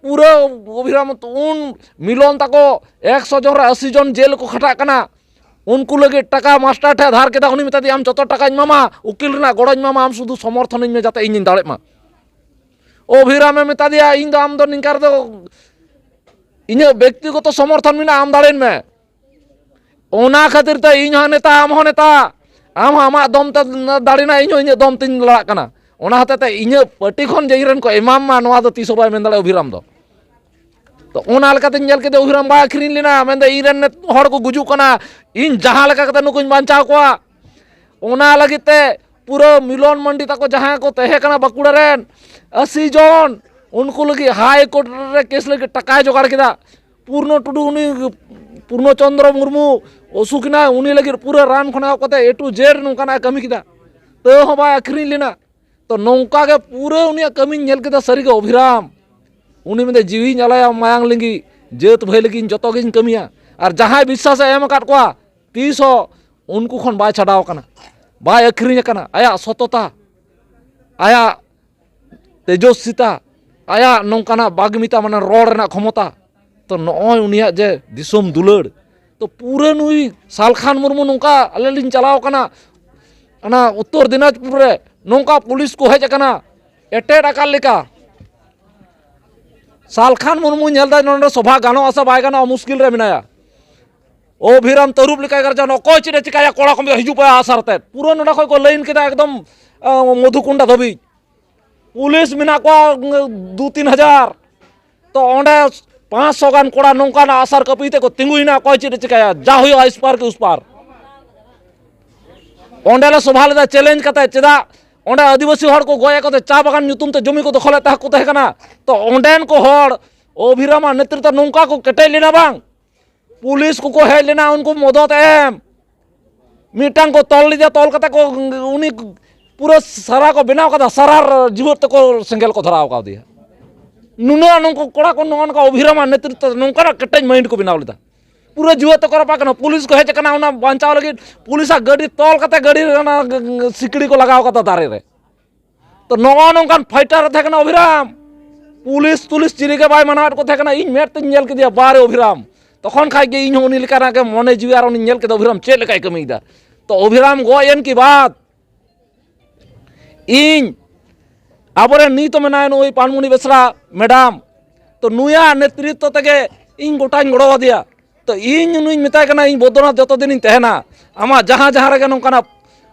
ᱯᱩᱨᱟᱹ ᱚᱵᱷᱤᱨᱟᱢ ᱩᱱ ᱢᱤᱞᱚᱱ ᱛᱟᱠᱚ ᱮᱠᱥᱚ ᱡᱚᱱ ᱨᱮ ᱟᱥᱤ ᱡᱚᱱ ᱡᱮᱞ ᱠᱚ ᱠᱷᱟᱴᱟᱜ ᱠᱟᱱᱟ᱾ ᱩᱱᱠᱩ ᱞᱟᱹᱜᱤᱫ ᱴᱟᱠᱟ ᱢᱟᱥᱴᱟᱨ ᱴᱷᱮᱱ ᱫᱷᱟᱨ ᱠᱮᱫᱟ, ᱩᱱᱤ ᱢᱮᱛᱟ ᱫᱮᱭᱟ, "ᱟᱢ ᱡᱚᱛᱚ ᱴᱟᱠᱟᱧ ᱮᱢᱟᱢᱟ, ᱩᱠᱤᱞ ᱨᱮᱱᱟᱜ ᱜᱚᱲᱚᱧ ᱮᱢᱟᱢᱟ, ᱟᱢ ᱥᱩᱫᱷᱩ ᱥᱚᱢᱚᱨᱛᱷᱚᱱᱤᱧ ᱢᱮ ᱡᱟᱛᱮ ᱤᱧᱤᱧ ᱫᱟᱲᱮᱜ ᱢᱟ᱾" ᱚᱵᱷᱤᱨᱟᱢᱮ ᱢᱮᱛᱟ ᱫᱮᱭᱟ, "ᱤᱧ ᱫᱚ, ᱟᱢ ᱫᱚ ᱱᱤᱝᱠᱟ ᱨᱮᱫᱚ ᱤᱧᱟᱹᱜ ᱵᱮᱠᱛᱤᱜᱚᱛᱚ ᱥᱚᱢᱚᱨᱛᱷᱚᱱ ᱢᱮᱱᱟᱜᱼᱟ, ᱟᱢ ᱫᱟᱲᱮᱱ ᱢᱮ, ᱚᱱᱟ ᱠᱷᱟᱹᱛᱤᱨ ᱛᱮ ᱤᱧ ᱦᱚᱸ ᱱᱮᱛᱟ, ᱟᱢ ᱦᱚᱸ ᱱᱮᱛᱟ, ᱟᱢ ᱦᱚᱸ ᱟᱢᱟᱜ ᱫᱚᱢ ᱛᱮ ᱫᱟᱲᱮᱱᱟ, ᱤᱧ ᱦᱚᱸ ᱤᱧᱟᱹᱜ ᱫᱚᱢ ᱛᱮᱧ ᱞᱟᱲᱟᱜ ᱠᱟᱱᱟ, ᱚᱱᱟ ᱦᱚᱛᱮ ᱛᱮ ᱤᱧᱟᱹᱜ ᱯᱟᱹᱴᱤ ᱠᱷᱚᱱ ᱡᱮ ᱤᱧ ᱨᱮᱱ ᱠᱚ ᱮᱢᱟᱢ ᱢᱟ, ᱱᱚᱣᱟ ᱫᱚ ᱛᱤᱥ ᱦᱚᱸ ᱵᱟᱭ ᱢᱮᱱ ᱫᱟᱲᱮᱭᱟᱜᱼᱟ ᱚᱵᱷᱤᱨᱟᱢ ᱫᱚ᱾" ᱛᱚ ᱚᱱᱟ ᱞᱮᱠᱟᱛᱮᱧ ᱧᱮᱞ ᱠᱮᱫᱮ, ᱚᱵᱷᱤᱨᱟᱢ ᱵᱟᱭ ᱟᱹᱠᱷᱨᱤᱧ ᱞᱮᱱᱟ, ᱢᱮᱱᱫᱟ, "ᱤᱧ ᱨᱮᱱ ᱱᱤᱛ ᱦᱚᱲ ᱠᱚ ᱜᱩᱡᱩᱜ ᱠᱟᱱᱟ, ᱤᱧ ᱡᱟᱦᱟᱸ ᱞᱮᱠᱟ ᱠᱟᱛᱮ ᱱᱩᱠᱩᱧ ᱵᱟᱧᱪᱟᱣ ᱠᱚᱣᱟ, ᱚᱱᱟ ᱞᱟᱹᱜᱤᱫ ᱛᱮ ᱯᱩᱨᱟᱹ ᱢᱤᱞᱚᱱ ᱢᱟᱱᱰᱤ ᱛᱟᱠᱚ ᱡᱟᱦᱟᱸᱭ ᱠᱚ ᱛᱟᱦᱮᱸ ᱠᱟᱱᱟ ᱵᱟᱸᱠᱩᱲᱟ ᱨᱮᱱ ᱟᱥᱤ ᱡᱚᱱ, ᱩᱱᱠᱩ ᱞᱟᱹᱜᱤᱫ ᱦᱟᱭ ᱠᱳᱨᱴ ᱨᱮ ᱠᱮᱥ ᱞᱟᱹᱜᱤᱫ ᱴᱟᱠᱟᱭ ᱡᱚᱜᱟᱲ ᱠᱮᱫᱟ᱾ ᱯᱩᱨᱱᱚ ᱴᱩᱰᱩ, ᱩᱱᱤ ᱯᱩᱨᱱᱚ ᱪᱚᱱᱫᱨᱚ ᱢᱩᱨᱢᱩ ᱚᱥᱩᱠ ᱮᱱᱟᱭ, ᱩᱱᱤ ᱞᱟᱹᱜᱤᱫ ᱯᱩᱨᱟᱹ ᱨᱟᱱ ᱠᱷᱚᱱ ᱮᱦᱚᱵ ᱠᱟᱛᱮ A to Z ᱱᱚᱝᱠᱟᱱᱟᱜ ᱮ ᱠᱟᱹᱢᱤ ᱠᱮᱫᱟ, ᱛᱟᱹᱣ ᱦᱚᱸ ᱵᱟᱭ ᱟᱹᱠᱷᱨᱤᱧ ᱞᱮᱱᱟ᱾ ᱛᱚ ᱱᱚᱝᱠᱟ ᱜᱮ ᱯᱩᱨᱟᱹ ᱩᱱᱤᱭᱟᱜ ᱠᱟᱹᱢᱤᱧ ᱧᱮᱞ ᱠᱮᱫᱟ ᱥᱟᱹᱨᱤᱜᱮ ᱚᱵᱷᱤᱨᱟᱢ᱾ ᱩᱱᱤ ᱢᱮᱱᱫᱟ, "ᱡᱤᱣᱤᱧ ᱟᱞᱟᱭᱟ ᱢᱟᱭᱟᱝ ᱞᱤᱸᱜᱤ, ᱡᱟᱹᱛ ᱵᱷᱟᱹᱭ ᱞᱟᱹᱜᱤᱫ ᱡᱚᱛᱚ ᱜᱤᱧ ᱠᱟᱹᱢᱤᱭᱟ᱾" ᱟᱨ ᱡᱟᱦᱟᱸᱭ ᱵᱤᱥᱥᱟᱥ ᱮ ᱮᱢ ᱟᱠᱟᱫ ᱠᱚᱣᱟ, ᱛᱤᱥ ᱦᱚᱸ ᱩᱱᱠᱩ ᱠᱷᱚᱱ ᱵᱟᱭ ᱪᱷᱟᱰᱟᱣ ᱟᱠᱟᱱᱟ, ᱵᱟᱭ ᱟᱹᱠᱷᱨᱤᱧ ᱟᱠᱟᱱᱟ᱾ ᱟᱭᱟᱜ ᱥᱚᱛᱚᱛᱟ, ᱟᱭᱟᱜ ᱛᱮᱡᱚᱥᱥᱤᱛᱟ, ᱟᱭᱟᱜ ᱱᱚᱝᱠᱟᱱᱟᱜ ᱵᱟᱜᱽᱢᱤᱛᱟ, ᱢᱟᱱᱮ ᱨᱚᱲ ᱨᱮᱱᱟᱜ ᱠᱷᱚᱢᱚᱛᱟ, ᱛᱚ ᱱᱚᱜᱼᱚᱭ ᱩᱱᱤᱭᱟᱜ ᱡᱮ ᱫᱤᱥᱚᱢ ᱫᱩᱞᱟᱹᱲ, ᱛᱚ ᱯᱩᱨᱟᱹ ᱱᱩᱭ ᱥᱟᱞᱠᱷᱟᱱ ᱢᱩᱨᱢᱩ ᱱᱚᱝᱠᱟ ᱟᱞᱮ ᱞᱤᱧ ᱪᱟᱞᱟᱣ ᱠᱟᱱᱟ, ᱚᱱᱟ ᱩᱛᱛᱚᱨ ᱫᱤᱱᱟᱡᱽᱯᱩᱨ ᱨᱮ ᱱᱚᱝᱠᱟ ᱯᱩᱞᱤᱥ ᱠᱚ ᱦᱮᱡ ᱟᱠᱟᱱᱟ, ᱮᱴᱮᱫ ᱟᱠᱟᱫ ᱞᱮᱠᱟ᱾ ᱥᱟᱞᱠᱷᱟᱱ ᱢᱩᱨᱢᱩ ᱧᱮᱞ ᱫᱟᱭ ᱱᱚᱰᱮ ᱥᱚᱵᱷᱟ ᱜᱟᱱᱚᱜᱼᱟ ᱥᱮ ᱵᱟᱭ ᱜᱟᱱᱚᱜᱼᱟ, ᱢᱩᱥᱠᱤᱞ ᱨᱮ ᱢᱮᱱᱟᱭᱟ᱾ ᱚᱵᱷᱤᱨᱟᱢ ᱛᱟᱹᱨᱩᱵ ᱞᱮᱠᱟᱭ ᱜᱟᱨᱡᱟᱱ, ᱚᱠᱚᱭ ᱪᱮᱫ ᱮ ᱪᱤᱠᱟᱭᱟ, ᱠᱚᱲᱟ ᱠᱚ ᱦᱤᱡᱩᱜ ᱯᱮ ᱟᱥᱟᱨ ᱛᱮ᱾ ᱯᱩᱨᱟᱹ ᱱᱚᱰᱮ ᱠᱷᱚᱡ ᱠᱚ ᱞᱟᱹᱭᱤᱱ ᱠᱮᱫᱟ ᱮᱠᱫᱚᱢ, ᱟᱸ, ᱢᱚᱫᱷᱩᱠᱩᱱᱰᱟ ᱫᱷᱟᱹᱵᱤᱡ᱾ ᱯᱩᱞᱤᱥ ᱢᱮᱱᱟᱜ ᱠᱚᱣᱟ, ᱩᱸ, ᱫᱩ ᱛᱤᱱ ᱦᱟᱡᱟᱨ᱾ ᱛᱚ ᱚᱸᱰᱮ ᱯᱟᱸᱪᱥᱚ ᱜᱟᱱ ᱠᱚᱲᱟ ᱱᱚᱝᱠᱟᱱᱟᱜ ᱟᱥᱟᱨ ᱠᱟᱹᱯᱤ ᱛᱮ ᱠᱚ ᱛᱤᱸᱜᱩᱭᱮᱱᱟ, ᱚᱠᱚᱭ ᱪᱮᱫ ᱮ ᱪᱤᱠᱟᱭᱟ, ᱡᱟ ᱦᱩᱭᱩᱜᱼᱟ ᱤᱥᱯᱟᱨ ᱠᱤ ᱩᱥᱯᱟᱨ᱾ ᱚᱸᱰᱮ ᱞᱮ ᱥᱚᱵᱷᱟ ᱞᱮᱫᱟ ᱪᱮᱞᱮᱧᱡᱽ ᱠᱟᱛᱮ, ᱪᱮᱫᱟᱜ ᱚᱸᱰᱮ ᱟᱹᱫᱤᱵᱟᱹᱥᱤ ᱦᱚᱲ ᱠᱚ ᱜᱚᱡ ᱮᱫ ᱠᱚ ᱛᱮ ᱪᱟ ᱵᱟᱜᱟᱱ ᱧᱩᱛᱩᱢ ᱛᱮ ᱡᱚᱢᱤ ᱠᱚ ᱫᱚᱠᱷᱚᱞᱮᱫ ᱛᱟᱦᱮᱸ ᱠᱚ ᱛᱟᱦᱮᱸ ᱠᱟᱱᱟ᱾ ᱛᱚ ᱚᱸᱰᱮᱱ ᱠᱚ ᱦᱚᱲ ᱚᱵᱷᱤᱨᱟᱢᱟᱜ ᱱᱮᱛᱨᱤᱛᱵ ᱱᱚᱝᱠᱟ ᱠᱚ ᱠᱮᱴᱮᱡ ᱞᱮᱱᱟ ᱵᱟᱝ, ᱯᱩᱞᱤᱥ ᱠᱚᱠᱚ ᱦᱮᱡ ᱞᱮᱱᱟ ᱩᱱᱠᱩ ᱢᱚᱫᱚᱫ ᱮᱢ, ᱢᱤᱫᱴᱟᱝ ᱠᱚ ᱛᱚᱞ ᱞᱮᱫᱮᱭᱟ, ᱛᱚᱞ ᱠᱟᱛᱮ ᱠᱚ ᱩᱱᱤ ᱯᱩᱨᱟᱹ ᱥᱟᱨᱟ ᱠᱚ ᱵᱮᱱᱟᱣ ᱠᱟᱫᱟ, ᱥᱟᱨᱟ ᱡᱤᱣᱟᱹᱫ ᱛᱮᱠᱚ ᱥᱮᱸᱜᱮᱞ ᱠᱚ ᱫᱷᱚᱨᱟᱣ ᱠᱟᱣᱫᱮᱭᱟ᱾ ᱱᱩᱱᱟᱹᱜ ᱱᱩᱠᱩ ᱠᱚᱲᱟ ᱠᱚ ᱱᱚᱜᱼᱚ ᱱᱚᱝᱠᱟ ᱚᱵᱷᱤᱨᱟᱢᱟᱜ ᱱᱮᱛᱨᱤᱛᱵ ᱛᱮ ᱱᱚᱝᱠᱟᱱᱟᱜ ᱠᱮᱴᱮᱡ ᱢᱟᱭᱤᱱᱰ ᱠᱚ ᱵᱮᱱᱟᱣ ᱞᱮᱫᱟ, ᱯᱩᱨᱟᱹ ᱡᱤᱣᱟᱹᱫ ᱛᱮᱠᱚ ᱨᱟᱯᱟᱜ ᱠᱟᱱᱟ᱾ ᱯᱩᱞᱤᱥ ᱠᱚ ᱦᱮᱡ ᱟᱠᱟᱱᱟ ᱚᱱᱟ ᱵᱟᱧᱪᱟᱣ ᱞᱟᱹᱜᱤᱫ, ᱯᱩᱞᱤᱥᱟᱜ ᱜᱟᱹᱰᱤ ᱛᱚᱞ ᱠᱟᱛᱮ ᱜᱟᱹᱰᱤ ᱨᱮ ᱚᱱᱟ ᱥᱤᱠᱲᱤ ᱠᱚ ᱞᱟᱜᱟᱣ ᱠᱟᱫᱟ ᱫᱟᱨᱮ ᱨᱮ᱾ ᱛᱚ ᱱᱚᱜᱼᱚ ᱱᱚᱝᱠᱟᱱ ᱯᱷᱟᱭᱴᱟᱨ ᱮ ᱛᱟᱦᱮᱸ ᱠᱟᱱᱟ ᱚᱵᱷᱤᱨᱟᱢ᱾ ᱯᱩᱞᱤᱥ ᱛᱩᱞᱤᱥ ᱪᱤᱞᱤ ᱜᱮ ᱵᱟᱭ ᱢᱟᱱᱟᱣᱮᱫ ᱠᱚ ᱛᱟᱦᱮᱸ ᱠᱟᱱᱟ᱾ ᱤᱧ ᱢᱮᱫ ᱛᱮᱧ ᱧᱮᱞ ᱠᱮᱫᱮᱭᱟ ᱵᱟᱨᱮ ᱚᱵᱷᱤᱨᱟᱢ᱾ ᱛᱚᱠᱷᱚᱱ ᱠᱷᱟᱡ ᱜᱮ ᱤᱧ ᱦᱚᱸ ᱩᱱᱤ ᱞᱮᱠᱟᱱᱟᱜ ᱜᱮ ᱢᱚᱱᱮ ᱡᱤᱣᱤ ᱟᱨ ᱩᱱᱤᱧ ᱧᱮᱞ ᱠᱮᱫᱟ ᱚᱵᱷᱤᱨᱟᱢ ᱪᱮᱫ ᱞᱮᱠᱟᱭ ᱠᱟᱹᱢᱤᱭᱮᱫᱟ᱾ ᱛᱚ ᱚᱵᱷᱤᱨᱟᱢ ᱜᱚᱡ ᱮᱱ ᱠᱤ ᱵᱟᱫ ᱤᱧ ᱟᱵᱚᱨᱮᱱ ᱱᱤᱛ ᱦᱚᱸ ᱢᱮᱱᱟᱭᱟ ᱱᱩᱭ ᱯᱟᱱᱢᱩᱱᱤ ᱵᱮᱥᱨᱟ ᱢᱮᱰᱟᱢ, ᱛᱚ ᱱᱩᱭᱟᱜ ᱱᱮᱛᱨᱤᱛᱛᱚ ᱛᱮᱜᱮ ᱤᱧ ᱜᱚᱴᱟᱧ ᱜᱚᱲᱚ ᱟᱫᱮᱭᱟ᱾ ᱛᱚ ᱤᱧ ᱩᱱᱤᱧ ᱢᱮᱛᱟᱭ ᱠᱟᱱᱟ, ᱤᱧ ᱵᱚᱫᱨᱚᱱᱟᱛᱷ ᱡᱚᱛᱚ ᱫᱤᱱᱤᱧ ᱛᱟᱦᱮᱱᱟ, ᱟᱢᱟᱜ ᱡᱟᱦᱟᱸ ᱡᱟᱦᱟᱸ ᱨᱮᱜᱮ ᱱᱚᱝᱠᱟᱱᱟᱜ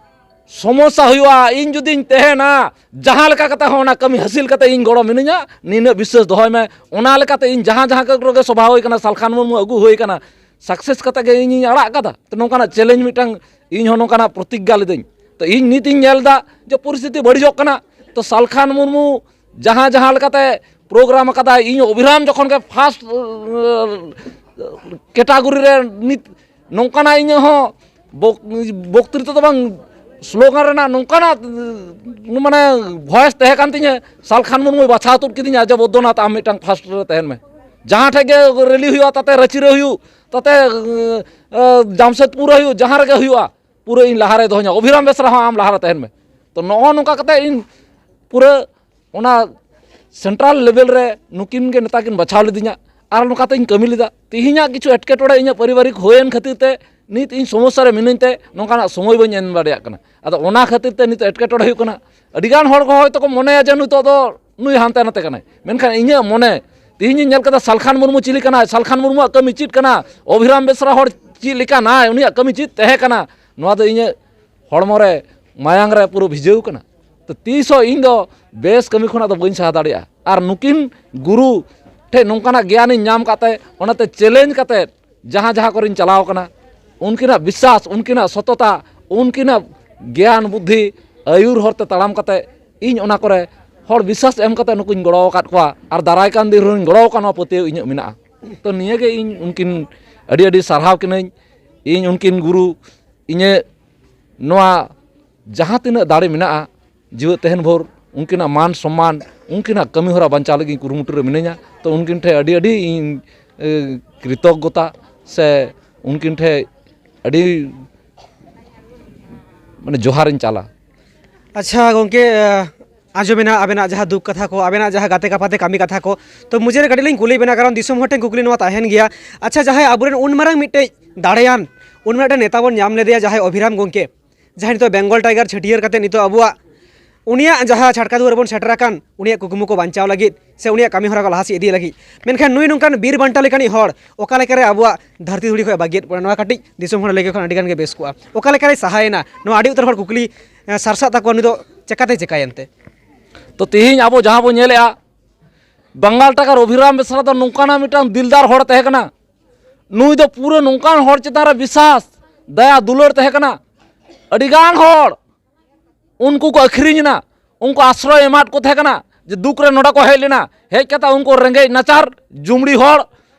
ᱥᱚᱢᱚᱥᱥᱟ ᱦᱩᱭᱩᱜᱼᱟ, ᱤᱧ ᱡᱩᱫᱤᱧ ᱛᱟᱦᱮᱱᱟ, ᱡᱟᱦᱟᱸ ᱞᱮᱠᱟ ᱠᱟᱛᱮ ᱦᱚᱸ ᱚᱱᱟ ᱠᱟᱹᱢᱤ ᱦᱟᱹᱥᱤᱞ ᱠᱟᱛᱮ ᱤᱧ ᱜᱚᱲᱚ ᱢᱤᱱᱟᱹᱧᱟ, ᱱᱤᱱᱟᱹᱜ ᱵᱤᱥᱥᱟᱹᱥ ᱫᱚᱦᱚᱭ ᱢᱮ᱾ ᱚᱱᱟ ᱞᱮᱠᱟᱛᱮ ᱤᱧ ᱡᱟᱦᱟᱸ ᱡᱟᱦᱟᱸ ᱠᱚᱨᱮ ᱜᱮ ᱥᱚᱵᱷᱟ ᱦᱩᱭ ᱠᱟᱱᱟ, ᱥᱟᱞᱠᱷᱟᱱ ᱢᱩᱨᱢᱩ ᱟᱹᱜᱩ ᱦᱩᱭ ᱠᱟᱱᱟ, ᱥᱟᱠᱥᱮᱥ ᱠᱟᱛᱮ ᱜᱮ ᱤᱧᱤᱧ ᱟᱲᱟᱜ ᱠᱟᱫᱟ᱾ ᱛᱚ ᱱᱚᱝᱠᱟᱱᱟᱜ ᱪᱮᱞᱮᱧᱡᱽ ᱢᱤᱫᱴᱟᱝ ᱤᱧ ᱦᱚᱸ ᱱᱚᱝᱠᱟᱱᱟᱜ ᱯᱨᱚᱛᱤᱜᱽᱜᱟ ᱞᱤᱫᱟᱹᱧ᱾ ᱛᱚ ᱤᱧ ᱱᱤᱛ ᱤᱧ ᱧᱮᱞ ᱮᱫᱟ ᱡᱮ ᱯᱚᱨᱤᱥᱛᱷᱤᱛᱤ ᱵᱟᱹᱲᱤᱡᱚᱜ ᱠᱟᱱᱟ᱾ ᱛᱚ ᱥᱟᱞᱠᱷᱟᱱ ᱢᱩᱨᱢᱩ ᱡᱟᱦᱟᱸ ᱡᱟᱦᱟᱸ ᱞᱮᱠᱟᱛᱮ ᱯᱨᱳᱜᱨᱟᱢ ᱟᱠᱟᱫᱟᱭ, ᱤᱧ ᱚᱵᱷᱤᱨᱟᱢ ᱡᱚᱠᱷᱚᱱ ᱜᱮ ᱯᱷᱟᱥᱴ ᱠᱮᱴᱟᱜᱚᱨᱤ ᱨᱮ ᱱᱤᱛ ᱱᱚᱝᱠᱟᱱᱟᱜ ᱤᱧᱟᱹᱜ ᱦᱚᱸ ᱵᱚᱠ- ᱵᱚᱠᱛᱨᱤᱛᱟ ᱫᱚ ᱵᱟᱝ, ᱥᱞᱳᱜᱟᱱ ᱨᱮᱱᱟᱜ ᱱᱚᱝᱠᱟᱱᱟᱜ ᱢᱟᱱᱮ ᱵᱷᱚᱭᱮᱥ ᱛᱟᱦᱮᱸ ᱠᱟᱱ ᱛᱤᱧᱟᱹ, ᱥᱟᱞᱠᱷᱟᱱ ᱢᱩᱨᱢᱩᱭ ᱵᱟᱪᱷᱟᱣ ᱛᱩᱫ ᱠᱤᱫᱤᱧᱟ ᱡᱮ ᱵᱚᱫᱽᱫᱚᱱᱟᱛᱷ ᱟᱢ ᱢᱤᱫᱴᱟᱝ ᱯᱷᱟᱥᱴ ᱨᱮ ᱛᱟᱦᱮᱱ ᱢᱮ᱾ ᱡᱟᱦᱟᱸ ᱴᱷᱮᱡ ᱜᱮ ᱨᱮᱞᱤ ᱦᱩᱭᱩᱜᱼᱟ, ᱛᱟᱛᱮ ᱨᱟᱺᱪᱤ ᱨᱮ ᱦᱩᱭᱩᱜ, ᱛᱟᱛᱮ ᱮ, ᱡᱟᱢᱥᱮᱫᱽᱯᱩᱨ ᱨᱮ ᱦᱩᱭᱩᱜ, ᱡᱟᱦᱟᱸ ᱨᱮᱜᱮ ᱦᱩᱭᱩᱜᱼᱟ, ᱯᱩᱨᱟᱹ ᱤᱧ ᱞᱟᱦᱟᱨᱮ ᱫᱚᱦᱚᱧᱟ᱾ ᱚᱵᱷᱤᱨᱟᱢ ᱵᱮᱥᱨᱟ ᱦᱚᱸ ᱟᱢ ᱞᱟᱦᱟᱨᱮ ᱛᱟᱦᱮᱱ ᱢᱮ᱾ ᱛᱚ ᱱᱚᱜᱼᱚ ᱱᱚᱝᱠᱟ ᱠᱟᱛᱮ ᱤᱧ ᱯᱩᱨᱟᱹ ᱚᱱᱟ ᱥᱮᱱᱴᱨᱟᱞ ᱞᱮᱵᱮᱞ ᱨᱮ ᱱᱩᱠᱤᱱ ᱜᱮ ᱱᱮᱛᱟ ᱠᱤᱱ ᱵᱟᱪᱷᱟᱣ ᱞᱤᱫᱤᱧᱟ ᱟᱨ ᱱᱚᱝᱠᱟᱛᱮᱧ ᱠᱟᱹᱢᱤ ᱞᱮᱫᱟ᱾ ᱛᱮᱦᱮᱧᱟᱜ ᱠᱤᱪᱷᱩ ᱮᱴᱠᱮᱴᱚᱬᱮ ᱤᱧᱟᱹᱜ ᱯᱟᱨᱤᱵᱟᱨᱤᱠ ᱦᱩᱭᱮᱱ ᱠᱷᱟᱹᱛᱤᱨ ᱛᱮ ᱱᱤᱛ ᱤᱧ ᱥᱚᱢᱚᱥᱥᱟ ᱨᱮ ᱢᱤᱱᱟᱹᱧ ᱛᱮ ᱱᱚᱝᱠᱟᱱᱟᱜ ᱥᱚᱢᱚᱭ ᱵᱟᱹᱧ ᱮᱢ ᱫᱟᱲᱮᱭᱟᱜ ᱠᱟᱱᱟ᱾ ᱟᱫᱚ ᱚᱱᱟ ᱠᱷᱟᱹᱛᱤᱨ ᱛᱮ ᱱᱤᱛᱚᱜ ᱮᱴᱠᱮᱴᱚᱬᱮ ᱦᱩᱭᱩᱜ ᱠᱟᱱᱟ᱾ ᱟᱹᱰᱤᱜᱟᱱ ᱦᱚᱲ ᱠᱚ ᱦᱚᱭᱛᱳ ᱠᱚ ᱢᱚᱱᱮᱭᱟ ᱡᱮ ᱱᱤᱛᱚᱜ ᱫᱚ ᱱᱩᱭ ᱦᱟᱱᱛᱮ ᱱᱟᱛᱮ ᱠᱟᱱᱟᱭ, ᱢᱮᱱᱠᱷᱟᱱ ᱤᱧᱟᱹᱜ ᱢᱚᱱᱮ ᱛᱮᱦᱮᱧᱤᱧ ᱧᱮᱞ ᱠᱮᱫᱟ ᱥᱟᱞᱠᱷᱟᱱ ᱢᱩᱨᱢᱩ ᱪᱤᱞᱤ ᱠᱟᱱᱟᱭ, ᱥᱟᱞᱠᱷᱟᱱ ᱢᱩᱨᱢᱩᱣᱟᱜ ᱠᱟᱹᱢᱤ ᱪᱮᱫ ᱠᱟᱱᱟ, ᱚᱵᱷᱤᱨᱟᱢ ᱵᱮᱥᱨᱟ ᱦᱚᱲ ᱪᱮᱫ ᱞᱮᱠᱟᱱᱟᱭ, ᱩᱱᱤᱭᱟᱜ ᱠᱟᱹᱢᱤ ᱪᱮᱫ ᱛᱟᱦᱮᱸ ᱠᱟᱱᱟ, ᱱᱚᱣᱟ ᱫᱚ ᱤᱧᱟᱹᱜ ᱦᱚᱲᱢᱚ ᱨᱮ ᱢᱟᱭᱟᱝ ᱨᱮ ᱯᱩᱨᱟᱹ ᱵᱷᱤᱡᱟᱹᱣ ᱠᱟᱱᱟ᱾ ᱛᱚ ᱛᱤᱥ ᱦᱚᱸ ᱤᱧ ᱫᱚ ᱵᱮᱥ ᱠᱟᱹᱢᱤ ᱠᱷᱚᱱᱟᱜ ᱫᱚ ᱵᱟᱹᱧ ᱥᱟᱦᱟ ᱫᱟᱲᱮᱭᱟᱜᱼᱟ᱾ ᱟᱨ ᱱᱩᱠᱤᱱ ᱜᱩᱨᱩ ᱴᱷᱮᱱ ᱱᱚᱝᱠᱟᱱᱟᱜ ᱜᱮᱭᱟᱱᱤᱧ ᱧᱟᱢ ᱠᱟᱛᱮ, ᱚᱱᱟᱛᱮ ᱪᱮᱞᱮᱧᱡᱽ ᱠᱟᱛᱮ ᱡᱟᱦᱟᱸ ᱡᱟᱦᱟᱸ ᱠᱚᱨᱮᱧ ᱪᱟᱞᱟᱣ ᱠᱟᱱᱟ, ᱩᱱᱠᱤᱱᱟᱜ ᱵᱤᱥᱥᱟᱥ, ᱩᱱᱠᱤᱱᱟᱜ ᱥᱚᱛᱚᱛᱟ, ᱩᱱᱠᱤᱱᱟᱜ ᱜᱮᱭᱟᱱ ᱵᱩᱫᱽᱫᱷᱤ ᱟᱹᱭᱩᱨ ᱦᱚᱨᱛᱮ ᱛᱟᱲᱟᱢ ᱠᱟᱛᱮ ᱤᱧ ᱚᱱᱟ ᱠᱚᱨᱮ ᱦᱚᱲ ᱵᱤᱥᱥᱟᱥ ᱮᱢ ᱠᱟᱛᱮ ᱱᱩᱠᱩᱧ ᱜᱚᱲᱚ ᱟᱠᱟᱫ ᱠᱚᱣᱟ ᱟᱨ ᱫᱟᱨᱟᱭ ᱠᱟᱱ ᱫᱤᱱ ᱨᱮᱦᱚᱸᱧ ᱜᱚᱲᱚ ᱟᱠᱟᱫ, ᱱᱚᱣᱟ ᱯᱟᱹᱛᱭᱟᱹᱣ ᱤᱧᱟᱹᱜ ᱢᱮᱱᱟᱜᱼᱟ᱾ ᱛᱚ ᱱᱤᱭᱟᱹᱜᱮ ᱤᱧ ᱩᱱᱠᱤᱱ ᱟᱹᱰᱤ ᱟᱹᱰᱤ ᱥᱟᱨᱦᱟᱣ ᱠᱤᱱᱟᱹᱧ᱾ ᱤᱧ ᱩᱱᱠᱤᱱ ᱜᱩᱨᱩ ᱤᱧᱟᱹᱜ ᱱᱚᱣᱟ ᱡᱟᱦᱟᱸ ᱛᱤᱱᱟᱹᱜ ᱫᱟᱲᱮ ᱢᱮᱱᱟᱜᱼᱟ, ᱡᱤᱣᱮᱫ ᱛᱟᱦᱮᱱ ᱵᱷᱳᱨ ᱩᱱᱠᱤᱱᱟᱜ ᱢᱟᱱ ᱥᱚᱢᱢᱟᱱ, ᱩᱱᱠᱤᱱᱟᱜ ᱠᱟᱹᱢᱤ ᱦᱚᱨᱟ ᱵᱟᱧᱪᱟᱣ ᱞᱟᱹᱜᱤᱫ ᱤᱧ ᱠᱩᱨᱩᱢᱩᱴᱩ ᱨᱮ ᱢᱤᱱᱟᱹᱧᱟ᱾ ᱛᱚ ᱩᱱᱠᱤᱱ ᱴᱷᱮᱱ ᱟᱹᱰᱤ ᱟᱹᱰᱤ ᱤᱧ, ᱮ, ᱠᱨᱤᱛᱚᱜᱽᱜᱚᱛᱟ ᱥᱮ ᱩᱱᱠᱤᱱ ᱴᱷᱮᱱ ᱟᱹᱰᱤ ᱢᱟᱱᱮ ᱡᱚᱦᱟᱨᱤᱧ ᱪᱟᱞᱟ᱾ ᱟᱪᱪᱷᱟ ᱜᱚᱢᱠᱮ, ᱮ, ᱟᱸᱡᱚᱢᱮᱱᱟ ᱟᱵᱮᱱᱟᱜ ᱡᱟᱦᱟᱸ ᱫᱩᱠ ᱠᱟᱛᱷᱟ ᱠᱚ, ᱟᱵᱮᱱᱟᱜ ᱡᱟᱦᱟᱸ ᱜᱟᱛᱮ ᱜᱟᱯᱟᱛᱮ ᱠᱟᱹᱢᱤ ᱠᱟᱛᱷᱟ ᱠᱚ᱾ ᱛᱚ ᱢᱩᱪᱟᱹᱫ ᱨᱮ ᱠᱟᱹᱴᱤᱡ ᱞᱤᱧ ᱠᱩᱞᱤ ᱵᱮᱱᱟ, ᱠᱟᱨᱚᱱ ᱫᱤᱥᱚᱢ ᱦᱚᱲ ᱴᱷᱮᱱ ᱠᱩᱠᱞᱤ ᱱᱚᱣᱟ ᱛᱟᱦᱮᱱ ᱜᱮᱭᱟ, ᱟᱪᱪᱷᱟ, ᱡᱟᱦᱟᱸᱭ ᱟᱵᱚᱨᱮᱱ ᱩᱱ ᱢᱟᱨᱟᱝ ᱢᱤᱫᱴᱮᱡ ᱫᱟᱲᱮᱭᱟᱱ, ᱩᱱ ᱢᱟᱨᱟᱝ ᱢᱤᱫᱴᱮᱱ ᱱᱮᱛᱟ ᱵᱚᱱ ᱧᱟᱢ ᱞᱮᱫᱮᱭᱟ, ᱡᱟᱦᱟᱸᱭ ᱚᱵᱷᱤᱨᱟᱢ ᱜᱚᱢᱠᱮ, ᱡᱟᱦᱟᱸᱭ ᱱᱤᱛᱚᱜ ᱵᱮᱝᱜᱚᱞ ᱴᱟᱭᱜᱟᱨ ᱪᱷᱟᱹᱴᱭᱟᱹᱨ ᱠᱟᱛᱮ ᱱᱤᱛᱚᱜ ᱟᱵᱚᱣᱟᱜ ᱩᱱᱤᱭᱟᱜ ᱡᱟᱦᱟᱸ ᱪᱷᱟᱴᱠᱟ ᱫᱩᱣᱟᱹᱨ ᱵᱚᱱ ᱥᱮᱴᱮᱨ ᱟᱠᱟᱱ, ᱩᱱᱤᱭᱟᱜ ᱠᱩᱠᱢᱩ ᱠᱚ ᱵᱟᱧᱪᱟᱣ ᱞᱟᱹᱜᱤᱫ ᱥᱮ ᱩᱱᱤᱭᱟᱜ ᱠᱟᱹᱢᱤ ᱦᱚᱨᱟ ᱠᱚ ᱞᱟᱦᱟ ᱥᱮᱫ ᱤᱫᱤ ᱞᱟᱹᱜᱤᱫ᱾ ᱢᱮᱱᱠᱷᱟᱱ ᱱᱩᱭ ᱱᱚᱝᱠᱟᱱ ᱵᱤᱨ ᱵᱟᱱᱴᱟ ᱞᱮᱠᱟᱱᱤᱡ ᱦᱚᱲ ᱚᱠᱟ ᱞᱮᱠᱟᱨᱮ ᱟᱵᱚᱣᱟᱜ ᱫᱷᱟᱹᱨᱛᱤ ᱫᱷᱩᱲᱤ ᱠᱷᱚᱱ ᱵᱟᱹᱜᱤᱭᱮᱫ ᱵᱚᱱᱟ, ᱱᱚᱣᱟ ᱠᱟᱹᱴᱤᱡ ᱫᱤᱥᱚᱢ ᱦᱚᱲ ᱞᱟᱹᱭ ᱠᱮ ᱠᱷᱟᱱ ᱟᱹᱰᱤ ᱜᱟᱱ ᱜᱮ ᱵᱮᱥ ᱠᱚᱜᱼᱟ᱾ ᱚᱠᱟ ᱞᱮᱠᱟᱨᱮ ᱥᱟᱦᱟᱭᱮᱱᱟ, ᱱᱚᱣᱟ ᱟᱹᱰᱤ ᱩᱛᱟᱹᱨ ᱦᱚᱲ ᱠᱩᱠᱞᱤ, ᱮ, ᱥᱟᱨᱥᱟᱜ ᱛᱟᱠᱚᱣᱟ, ᱱᱩᱭ ᱫᱚ ᱪᱮᱠᱟᱛᱮ ᱪᱮᱠᱟᱭᱮᱱ ᱛᱮ? ᱛᱚ ᱛᱮᱦᱮᱧ ᱟᱵᱚ ᱡᱟᱦᱟᱸ ᱵᱚᱱ ᱧᱮᱞᱮᱜᱼᱟ, ᱵᱟᱝᱜᱟᱞ ᱴᱟᱠᱟᱨ ᱚᱵᱷᱤᱨᱟᱢ ᱵᱮᱥᱨᱟ ᱫᱚ ᱱᱚᱝᱠᱟᱱᱟᱜ ᱢᱤᱫᱴᱟᱝ ᱫᱤᱞᱫᱟᱨ ᱦᱚᱲ ᱛᱟᱦᱮᱸ ᱠᱟᱱᱟ᱾ ᱱᱩᱭ ᱫᱚ ᱯᱩᱨᱟᱹ ᱱᱚᱝᱠᱟᱱ ᱦᱚᱲ ᱪᱮᱛᱟᱱ ᱨᱮ ᱵᱤᱥᱟᱥ, ᱫᱟᱭᱟ ᱫᱩᱞᱟᱹᱲ ᱛᱟᱦᱮᱸ ᱠᱟᱱᱟ᱾ ᱟᱹᱰᱤᱜᱟᱱ ᱦᱚᱲ ᱩᱱᱠᱩ ᱠᱚ ᱟᱹᱠᱷᱨᱤᱧ ᱮᱱᱟ, ᱩᱱᱠᱩ ᱟᱥᱨᱚᱭ ᱮᱢᱟᱫ ᱠᱚ ᱛᱟᱦᱮᱸ ᱠᱟᱱᱟ, ᱡᱮ ᱫᱩᱠ ᱨᱮ ᱱᱚᱰᱮ ᱠᱚ ᱦᱮᱡ ᱞᱮᱱᱟ, ᱦᱮᱡ ᱠᱟᱛᱮ ᱩᱱᱠᱩ ᱨᱮᱸᱜᱮᱡ ᱱᱟᱪᱟᱨ ᱡᱩᱢᱲᱤ ᱦᱚᱲ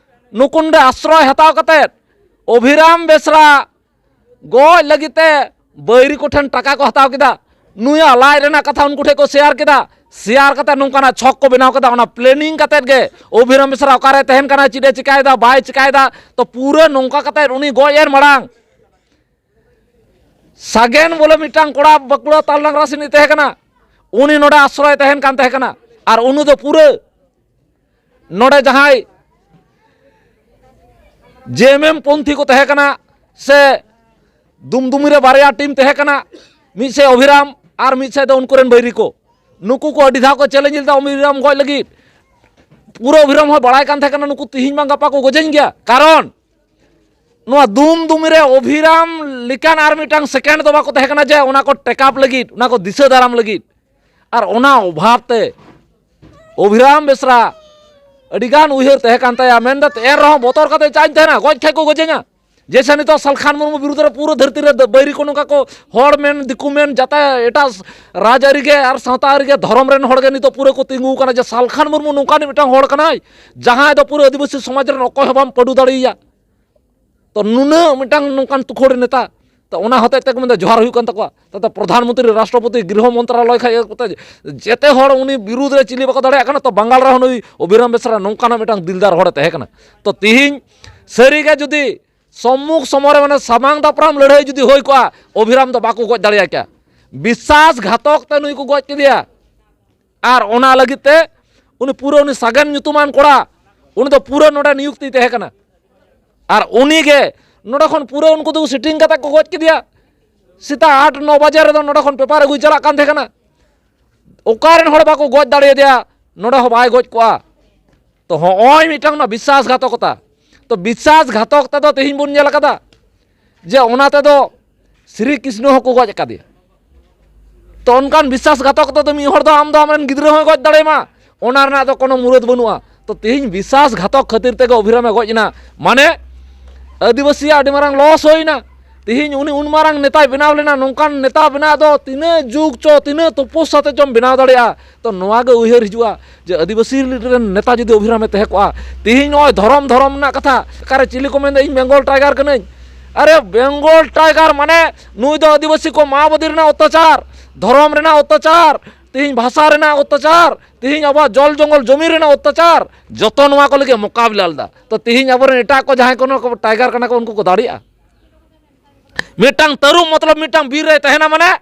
ᱱᱩᱠᱩ ᱱᱚᱰᱮ ᱟᱥᱨᱚᱭ ᱦᱟᱛᱟᱣ ᱠᱟᱛᱮ ᱚᱵᱷᱤᱨᱟᱢ ᱵᱮᱥᱨᱟ ᱜᱚᱡ ᱞᱟᱹᱜᱤᱫ ᱛᱮ ᱵᱟᱹᱭᱨᱤ ᱠᱚᱴᱷᱮᱱ ᱴᱟᱠᱟ ᱠᱚ ᱦᱟᱛᱟᱣ ᱠᱮᱫᱟ᱾ ᱱᱩᱭᱟᱜ ᱞᱟᱡ ᱨᱮᱱᱟᱜ ᱠᱟᱛᱷᱟ ᱩᱱᱠᱩ ᱴᱷᱮᱱ ᱠᱚ ᱥᱮᱭᱟᱨ ᱠᱮᱫᱟ᱾ ᱥᱮᱭᱟᱨ ᱠᱟᱛᱮ ᱱᱚᱝᱠᱟᱱᱟᱜ ᱪᱷᱚᱠ ᱠᱚ ᱵᱮᱱᱟᱣ ᱠᱮᱫᱟ᱾ ᱚᱱᱟ ᱯᱞᱮᱱᱤᱝ ᱠᱟᱛᱮ ᱜᱮ ᱚᱵᱷᱤᱨᱟᱢ ᱵᱮᱥᱨᱟ ᱚᱠᱟᱨᱮ ᱛᱟᱦᱮᱱ ᱠᱟᱱᱟ, ᱪᱮᱫ ᱮ ᱪᱤᱠᱟᱭᱮᱫᱟ, ᱵᱟᱭ ᱪᱤᱠᱟᱭᱮᱫᱟ, ᱛᱚ ᱯᱩᱨᱟᱹ ᱱᱚᱝᱠᱟ ᱠᱟᱛᱮ ᱩᱱᱤ ᱜᱚᱡ ᱮᱱ ᱢᱟᱲᱟᱝ ᱥᱟᱜᱮᱱ ᱵᱚᱞᱮ ᱢᱤᱫᱴᱟᱝ ᱠᱚᱲᱟ ᱵᱟᱸᱠᱩᱲᱟ ᱛᱟᱞᱰᱟᱝᱨᱟ ᱥᱮᱱᱤᱡ ᱛᱟᱦᱮᱸ ᱠᱟᱱᱟ, ᱩᱱᱤ ᱱᱚᱰᱮ ᱟᱥᱨᱚᱭ ᱛᱟᱦᱮᱱ ᱠᱟᱱ ᱛᱟᱦᱮᱸ ᱠᱟᱱᱟ᱾ ᱟᱨ ᱩᱱᱤ ᱫᱚ ᱯᱩᱨᱟᱹ ᱱᱚᱰᱮ ᱡᱟᱦᱟᱸᱭ ᱡᱮ ᱮᱢ ᱮᱢ ᱯᱚᱱᱛᱷᱤ ᱠᱚ ᱛᱟᱦᱮᱸ ᱠᱟᱱᱟ, ᱥᱮ ᱫᱩᱢᱫᱩᱢᱤ ᱨᱮ ᱵᱟᱨᱭᱟ ᱴᱤᱢ ᱛᱟᱦᱮᱸ ᱠᱟᱱᱟ, ᱢᱤᱫ ᱥᱮᱫ ᱚᱵᱷᱤᱨᱟᱢ ᱟᱨ ᱢᱤᱫ ᱥᱮᱫ ᱫᱚ ᱩᱱᱠᱩ ᱨᱮᱱ ᱵᱟᱹᱭᱨᱤ ᱠᱚ, ᱱᱩᱠᱩ ᱠᱚ ᱟᱹᱰᱤ ᱫᱷᱟᱣ ᱠᱚ ᱪᱮᱞᱮᱧᱡᱽ ᱞᱮᱫᱟ ᱚᱵᱷᱤᱨᱟᱢ ᱜᱚᱡ ᱞᱟᱹᱜᱤᱫ᱾ ᱯᱩᱨᱟᱹ ᱚᱵᱷᱤᱨᱟᱢ ᱦᱚᱸ ᱵᱟᱲᱟᱭ ᱠᱟᱱ ᱛᱟᱦᱮᱸ ᱠᱟᱱᱟ ᱱᱩᱠᱩ ᱛᱤᱦᱤᱧ ᱵᱟᱝ ᱜᱟᱯᱟ ᱠᱚ ᱜᱚᱡᱮᱧ ᱜᱮᱭᱟ, ᱠᱟᱨᱚᱱ ᱱᱚᱣᱟ ᱫᱩᱢᱫᱩᱢᱤ ᱨᱮ ᱚᱵᱷᱤᱨᱟᱢ ᱞᱮᱠᱟᱱ ᱟᱨ ᱢᱤᱫᱴᱟᱝ ᱥᱮᱠᱮᱱᱰ ᱫᱚ ᱵᱟᱠᱚ ᱛᱟᱦᱮᱸ ᱠᱟᱱᱟ ᱡᱮ ᱚᱱᱟ ᱠᱚ ᱴᱮᱠᱟᱯ ᱞᱟᱹᱜᱤᱫ, ᱚᱱᱟ ᱠᱚ ᱫᱤᱥᱟᱹ ᱫᱟᱨᱟᱢ ᱞᱟᱹᱜᱤᱫ᱾ ᱟᱨ ᱚᱱᱟ ᱚᱵᱷᱟᱵᱽ ᱛᱮ ᱚᱵᱷᱤᱨᱟᱢ ᱵᱮᱥᱨᱟ ᱟᱹᱰᱤᱜᱟᱱ ᱩᱭᱦᱟᱹᱨ ᱛᱟᱦᱮᱸ ᱠᱟᱱ ᱛᱟᱭᱟ, ᱢᱮᱱᱫᱟ ᱮᱱ ᱨᱮᱦᱚᱸ ᱵᱚᱛᱚᱨ ᱠᱟᱛᱮ ᱪᱟᱧ ᱛᱟᱦᱮᱱᱟ, ᱜᱚᱡ ᱠᱷᱟᱡ ᱠᱚ ᱜᱚᱡᱮᱧᱟ᱾ ᱡᱮᱭᱥᱮ ᱱᱤᱛᱚᱜ ᱥᱟᱞᱠᱷᱟᱱ ᱢᱩᱨᱢᱩ ᱵᱤᱨᱩᱫᱷ ᱨᱮ ᱯᱩᱨᱟᱹ ᱫᱷᱟᱹᱨᱛᱤ ᱨᱮ ᱵᱟᱹᱭᱨᱤ ᱠᱚ ᱱᱚᱝᱠᱟ ᱠᱚ ᱦᱚᱲ ᱢᱮᱱ, ᱫᱤᱠᱩ ᱢᱮᱱ, ᱡᱟᱛᱮ ᱮᱴᱟᱜ ᱨᱟᱡᱽ ᱟᱹᱨᱤ ᱜᱮ ᱟᱨ ᱥᱟᱶᱛᱟ ᱟᱹᱨᱤ ᱜᱮ, ᱫᱷᱚᱨᱚᱢ ᱨᱮᱱ ᱦᱚᱲ ᱜᱮ ᱱᱤᱛᱚᱜ ᱯᱩᱨᱟᱹ ᱠᱚ ᱛᱤᱸᱜᱩ ᱟᱠᱟᱱᱟ ᱡᱮ ᱥᱟᱞᱠᱷᱟᱱ ᱢᱩᱨᱢᱩ ᱱᱚᱝᱠᱟᱱ ᱢᱤᱫᱴᱟᱝ ᱦᱚᱲ ᱠᱟᱱᱟᱭ, ᱡᱟᱦᱟᱸᱭ ᱫᱚ ᱯᱩᱨᱟᱹ ᱟᱹᱫᱤᱵᱟᱹᱥᱤ ᱥᱚᱢᱟᱡᱽ ᱨᱮᱱ ᱚᱠᱚᱭ ᱦᱚᱸ ᱵᱟᱢ ᱯᱟᱹᱰᱩ ᱫᱟᱲᱮᱭᱟᱭᱟ᱾ ᱛᱚ ᱱᱩᱱᱟᱹᱜ ᱢᱤᱫᱴᱟᱝ ᱱᱚᱝᱠᱟᱱ ᱛᱩᱠᱷᱚᱲ ᱱᱮᱛᱟ, ᱛᱚ ᱚᱱᱟ ᱦᱚᱛᱮᱡ ᱛᱮ ᱢᱮᱱᱫᱟ ᱡᱚᱦᱟᱨ ᱦᱩᱭᱩᱜ ᱠᱟᱱ ᱛᱟᱠᱚᱣᱟ᱾ ᱛᱟᱛᱮ ᱯᱨᱚᱫᱷᱟᱱ ᱢᱚᱱᱛᱨᱤ, ᱨᱟᱥᱴᱨᱚᱯᱚᱛᱤ, ᱜᱨᱤᱦᱚ ᱢᱚᱱᱛᱨᱟᱞᱚᱭ ᱠᱷᱟᱡ ᱠᱚᱛᱮ ᱡᱮᱛᱮ ᱦᱚᱲ ᱩᱱᱤ ᱵᱤᱨᱩᱫᱷ ᱨᱮ ᱪᱤᱞᱤ ᱵᱟᱠᱚ ᱫᱟᱲᱮᱭᱟᱜ ᱠᱟᱱᱟ᱾ ᱛᱚ ᱵᱟᱝᱜᱟᱞ ᱨᱮᱦᱚᱸ ᱱᱩᱭ ᱚᱵᱷᱤᱨᱟᱢ ᱵᱮᱥᱨᱟ ᱱᱚᱝᱠᱟᱱᱟᱜ ᱢᱤᱫᱴᱟᱝ ᱫᱤᱞᱫᱟᱨ ᱦᱚᱲᱮ ᱛᱟᱦᱮᱸ ᱠᱟᱱᱟ᱾ ᱛᱚ ᱛᱤᱦᱤᱧ ᱥᱟᱹᱨᱤᱜᱮ ᱡᱩᱫᱤ ᱥᱚᱢᱢᱩᱠ ᱥᱚᱢᱚᱨᱮ, ᱢᱟᱱᱮ ᱥᱟᱢᱟᱝ ᱫᱟᱯᱨᱟᱢ ᱞᱟᱹᱲᱦᱟᱹᱭ ᱡᱩᱫᱤ ᱦᱩᱭ ᱠᱚᱜᱼᱟ, ᱚᱵᱷᱤᱨᱟᱢ ᱫᱚ ᱵᱟᱠᱚ ᱜᱚᱡ ᱫᱟᱲᱮᱭᱟᱭ ᱠᱮᱭᱟ᱾ ᱵᱤᱥᱥᱟᱥ ᱜᱷᱟᱛᱚᱠ ᱛᱮ ᱱᱩᱭ ᱠᱚ ᱜᱚᱡ ᱠᱮᱫᱮᱭᱟ᱾ ᱟᱨ ᱚᱱᱟ ᱞᱟᱹᱜᱤᱫ ᱛᱮ ᱩᱱᱤ ᱯᱩᱨᱟᱹ, ᱩᱱᱤ ᱥᱟᱜᱮᱱ ᱧᱩᱛᱩᱢᱟᱱ ᱠᱚᱲᱟ, ᱩᱱᱤ ᱫᱚ ᱯᱩᱨᱟᱹ ᱱᱚᱰᱮ ᱱᱤᱭᱩᱠᱛᱤᱭ ᱛᱟᱦᱮᱸ ᱠᱟᱱᱟ᱾ ᱟᱨ ᱩᱱᱤ ᱜᱮ ᱱᱚᱰᱮ ᱠᱷᱚᱱ ᱯᱩᱨᱟᱹ ᱩᱱᱠᱩ ᱫᱚ ᱥᱤᱴᱤᱝ ᱠᱟᱛᱮ ᱠᱚ ᱜᱚᱡ ᱠᱮᱫᱮᱭᱟ᱾ ᱥᱮᱛᱟᱜ ᱟᱴ ᱱᱚ ᱵᱟᱡᱮ ᱨᱮᱫᱚ ᱱᱚᱰᱮ ᱠᱷᱚᱱ ᱯᱮᱯᱟᱨ ᱟᱹᱜᱩᱭ ᱪᱟᱞᱟᱜ ᱠᱟᱱ ᱛᱟᱦᱮᱸ ᱠᱟᱱᱟ᱾ ᱚᱠᱟ ᱨᱮᱱ ᱦᱚᱲ ᱵᱟᱠᱚ ᱜᱚᱡ ᱫᱟᱲᱮᱭᱟᱫᱮᱭᱟ, ᱱᱚᱰᱮ ᱦᱚᱸ ᱵᱟᱭ ᱜᱚᱡ ᱠᱚᱜᱼᱟ᱾ ᱛᱚ ᱦᱚᱸᱜᱼᱚᱭ ᱢᱤᱫᱴᱟᱝ ᱱᱚᱣᱟ ᱵᱤᱥᱥᱟᱥᱜᱷᱟᱛᱚᱠᱚᱛᱟ᱾ ᱛᱚ ᱵᱤᱥᱥᱟᱥᱜᱷᱟᱛᱚᱠ ᱛᱮᱫᱚ ᱛᱮᱦᱮᱧ ᱵᱚᱱ ᱧᱮᱞ ᱟᱠᱟᱫᱟ ᱡᱮ ᱚᱱᱟ ᱛᱮᱫᱚ ᱥᱨᱤ ᱠᱨᱤᱥᱱᱚ ᱦᱚᱸᱠᱚ ᱜᱚᱡ ᱟᱠᱟᱫᱮᱭᱟ᱾ ᱛᱚ ᱚᱱᱠᱟᱱ ᱵᱤᱥᱥᱟᱥᱜᱷᱟᱛᱚᱠ ᱛᱮᱫᱚ ᱢᱤᱫ ᱦᱚᱲ ᱫᱚ ᱟᱢ ᱫᱚ ᱟᱢᱨᱮᱱ ᱜᱤᱫᱽᱨᱟᱹ ᱦᱚᱸᱭ ᱜᱚᱡ ᱫᱟᱲᱮᱭᱟᱢᱟ, ᱚᱱᱟ ᱨᱮᱱᱟᱜ ᱫᱚ ᱠᱳᱱᱳ ᱢᱩᱨᱟᱹᱫ ᱵᱟᱹᱱᱩᱜᱼᱟ᱾ ᱛᱚ ᱛᱮᱦᱮᱧ ᱵᱤᱥᱥᱟᱥᱜᱷᱟᱛᱚᱠ ᱠᱷᱟᱹᱛᱤᱨ ᱛᱮᱜᱮ ᱚᱵᱷᱤᱨᱟᱢᱮ ᱜᱚᱡ ᱮᱱᱟ, ᱢᱟᱱᱮ ᱟᱹᱫᱤᱵᱟᱹᱥᱤᱭᱟᱜ ᱟᱹᱰᱤ ᱢᱟᱨᱟᱝ ᱞᱚᱥ ᱦᱩᱭᱱᱟ᱾ ᱛᱮᱦᱮᱧ ᱩᱱᱤ ᱩᱱ ᱢᱟᱨᱟᱝ ᱱᱮᱛᱟᱭ ᱵᱮᱱᱟᱣ ᱞᱮᱱᱟ, ᱱᱚᱝᱠᱟᱱ ᱱᱮᱛᱟ ᱵᱮᱱᱟᱣ ᱫᱚ ᱛᱤᱱᱟᱹᱜ ᱡᱩᱜᱽ ᱪᱚ, ᱛᱤᱱᱟᱹᱜ ᱛᱚᱯᱚᱥᱥᱟ ᱛᱮ ᱪᱚᱢ ᱵᱮᱱᱟᱣ ᱫᱟᱲᱮᱭᱟᱜᱼᱟ᱾ ᱛᱚ ᱱᱚᱣᱟ ᱜᱮ ᱩᱭᱦᱟᱹᱨ ᱦᱤᱡᱩᱜᱼᱟ ᱡᱮ ᱟᱹᱫᱤᱵᱟᱹᱥᱤ ᱨᱮᱱ ᱱᱮᱛᱟ ᱡᱩᱫᱤ ᱚᱵᱷᱤᱨᱟᱢᱮ ᱛᱟᱦᱮᱸ ᱠᱚᱜᱼᱟ, ᱛᱮᱦᱮᱧ ᱱᱚᱜᱼᱚᱭ ᱫᱷᱚᱨᱚᱢ, ᱫᱷᱚᱨᱚᱢ ᱨᱮᱱᱟᱜ ᱠᱟᱛᱷᱟ, ᱚᱠᱟᱨᱮ ᱪᱤᱞᱤ ᱠᱚ ᱢᱮᱱᱫᱟ ᱤᱧ ᱵᱮᱝᱜᱚᱞ ᱴᱟᱭᱜᱟᱨ ᱠᱟᱹᱱᱟᱹᱧ? ᱟᱨᱮ ᱵᱮᱝᱜᱚᱞ ᱴᱟᱭᱜᱟᱨ ᱢᱟᱱᱮ ᱱᱩᱭ ᱫᱚ ᱟᱹᱫᱤᱵᱟᱹᱥᱤ ᱠᱚ ᱢᱟᱣᱵᱟᱫᱤ ᱨᱮᱱᱟᱜ ᱚᱛᱛᱟᱪᱟᱨ, ᱫᱷᱚᱨᱚᱢ ᱨᱮᱱᱟᱜ ᱚᱛᱛᱟᱪᱟᱨ, ᱛᱮᱦᱮᱧ ᱵᱷᱟᱥᱟ ᱨᱮᱱᱟᱜ ᱚᱛᱛᱟᱪᱟᱨ, ᱛᱮᱦᱮᱧ ᱟᱵᱚᱣᱟᱜ ᱡᱚᱞ ᱡᱚᱝᱜᱚᱞ ᱡᱚᱢᱤ ᱨᱮᱱᱟᱜ ᱚᱛᱛᱟᱪᱟᱨ, ᱡᱚᱛᱚ ᱱᱚᱣᱟ ᱠᱚ ᱞᱟᱹᱜᱤᱫ ᱢᱳᱠᱟᱵᱤᱞᱟ ᱞᱮᱫᱟ᱾ ᱛᱚ ᱛᱮᱦᱮᱧ ᱟᱵᱚᱨᱮᱱ ᱮᱴᱟᱜ ᱠᱚ ᱡᱟᱦᱟᱸᱭ ᱠᱚ ᱱᱚᱣᱟ ᱠᱚ ᱴᱟᱭᱜᱟᱨ ᱠᱟᱱᱟ ᱠᱚ, ᱩᱱᱠᱩ ᱠᱚ ᱫᱟᱲᱮᱭᱟᱜᱼᱟ? ᱢᱤᱫᱴᱟᱝ ᱛᱟᱹᱨᱩᱵ ᱢᱚᱛᱞᱚᱵ ᱢᱤᱫᱴᱟᱝ ᱵᱤᱨ ᱨᱮᱭ ᱛᱟᱦᱮᱱᱟ, ᱢᱟᱱᱮ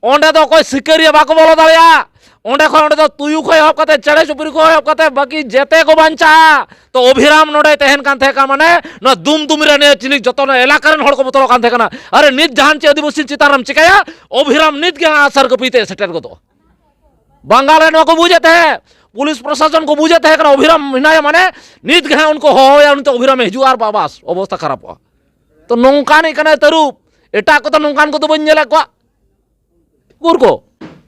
ᱚᱸᱰᱮ ᱫᱚ ᱚᱠᱚᱭ ᱥᱤᱠᱟᱹᱨᱤᱭᱟᱹ ᱵᱟᱠᱚ ᱵᱚᱞᱚ ᱫᱟᱲᱮᱭᱟᱜᱼᱟ᱾ ᱚᱸᱰᱮ ᱠᱷᱚᱱ, ᱚᱸᱰᱮ ᱫᱚ ᱛᱩᱭᱩ ᱠᱷᱚᱱ ᱮᱦᱚᱵ ᱠᱟᱛᱮ, ᱪᱮᱬᱮ ᱪᱩᱯᱲᱤ ᱠᱷᱚᱱ ᱮᱦᱚᱵ ᱠᱟᱛᱮ ᱵᱟᱹᱠᱤ ᱡᱮᱛᱮ ᱠᱚ ᱵᱟᱧᱪᱟᱜᱼᱟ᱾ ᱛᱚ ᱚᱵᱷᱤᱨᱟᱢ ᱱᱚᱰᱮ ᱛᱟᱦᱮᱱ ᱠᱟᱱ ᱛᱟᱦᱮᱸ ᱠᱟᱱᱟ, ᱢᱟᱱᱮ ᱱᱚᱣᱟ ᱫᱩᱢᱫᱩᱢᱤ ᱨᱮ ᱱᱤᱭᱟᱹ ᱪᱤᱞᱤ ᱡᱚᱛᱚ ᱱᱚᱣᱟ ᱮᱞᱟᱠᱟ ᱨᱮᱱ ᱦᱚᱲ ᱠᱚ ᱵᱚᱛᱚᱨᱚᱜ ᱠᱟᱱ ᱛᱟᱦᱮᱸ ᱠᱟᱱᱟ᱾ ᱟᱨᱮ ᱱᱤᱛ ᱡᱟᱦᱟᱱ ᱪᱮᱫ ᱟᱹᱫᱤᱵᱟᱹᱥᱤ ᱪᱮᱛᱟᱱ ᱨᱮᱢ ᱪᱤᱠᱟᱹᱭᱟ, ᱚᱵᱷᱤᱨᱟᱢ ᱱᱤᱛ ᱜᱮ ᱦᱟᱸᱜ ᱟᱜᱼᱥᱟᱨ ᱠᱟᱹᱯᱤ ᱛᱮ ᱥᱮᱴᱮᱨ ᱜᱚᱫᱚᱜᱼᱟ᱾ ᱵᱟᱝᱜᱟᱞ ᱨᱮ ᱱᱚᱣᱟ ᱠᱚ ᱵᱩᱡᱮᱫ ᱛᱟᱦᱮᱸᱫ, ᱯᱩᱞᱤᱥ ᱯᱨᱚᱥᱟᱥᱚᱱ ᱠᱚ ᱵᱩᱡᱮᱫ ᱛᱟᱦᱮᱸ ᱠᱟᱱᱟ ᱚᱵᱷᱤᱨᱟᱢ ᱦᱮᱱᱟᱭᱟ, ᱢᱟᱱᱮ ᱱᱤᱛ ᱜᱮ ᱦᱟᱸᱜ ᱩᱱᱠᱩ ᱦᱚᱦᱚᱭᱟ, ᱩᱱᱤ ᱛᱮ ᱚᱵᱷᱤᱨᱟᱢᱮ ᱦᱤᱡᱩᱜᱼᱟ ᱟᱨ ᱵᱟᱵᱟᱥ ᱚᱵᱚᱥᱛᱟ ᱠᱷᱟᱨᱟᱯᱚᱜᱼᱟ᱾ ᱛᱚ ᱱᱚᱝᱠᱟᱱᱤᱡ ᱠᱟᱱᱟᱭ ᱛᱟᱹᱨᱩᱵ, ᱮᱴᱟᱜ ᱠᱚᱫᱚ ᱱᱚᱝᱠᱟᱱ ᱠᱚᱫᱚ ᱵᱟᱹᱧ ᱧᱮᱞᱮᱫ ᱠᱚᱣᱟ᱾ ᱩᱠᱩᱨ ᱠᱚ?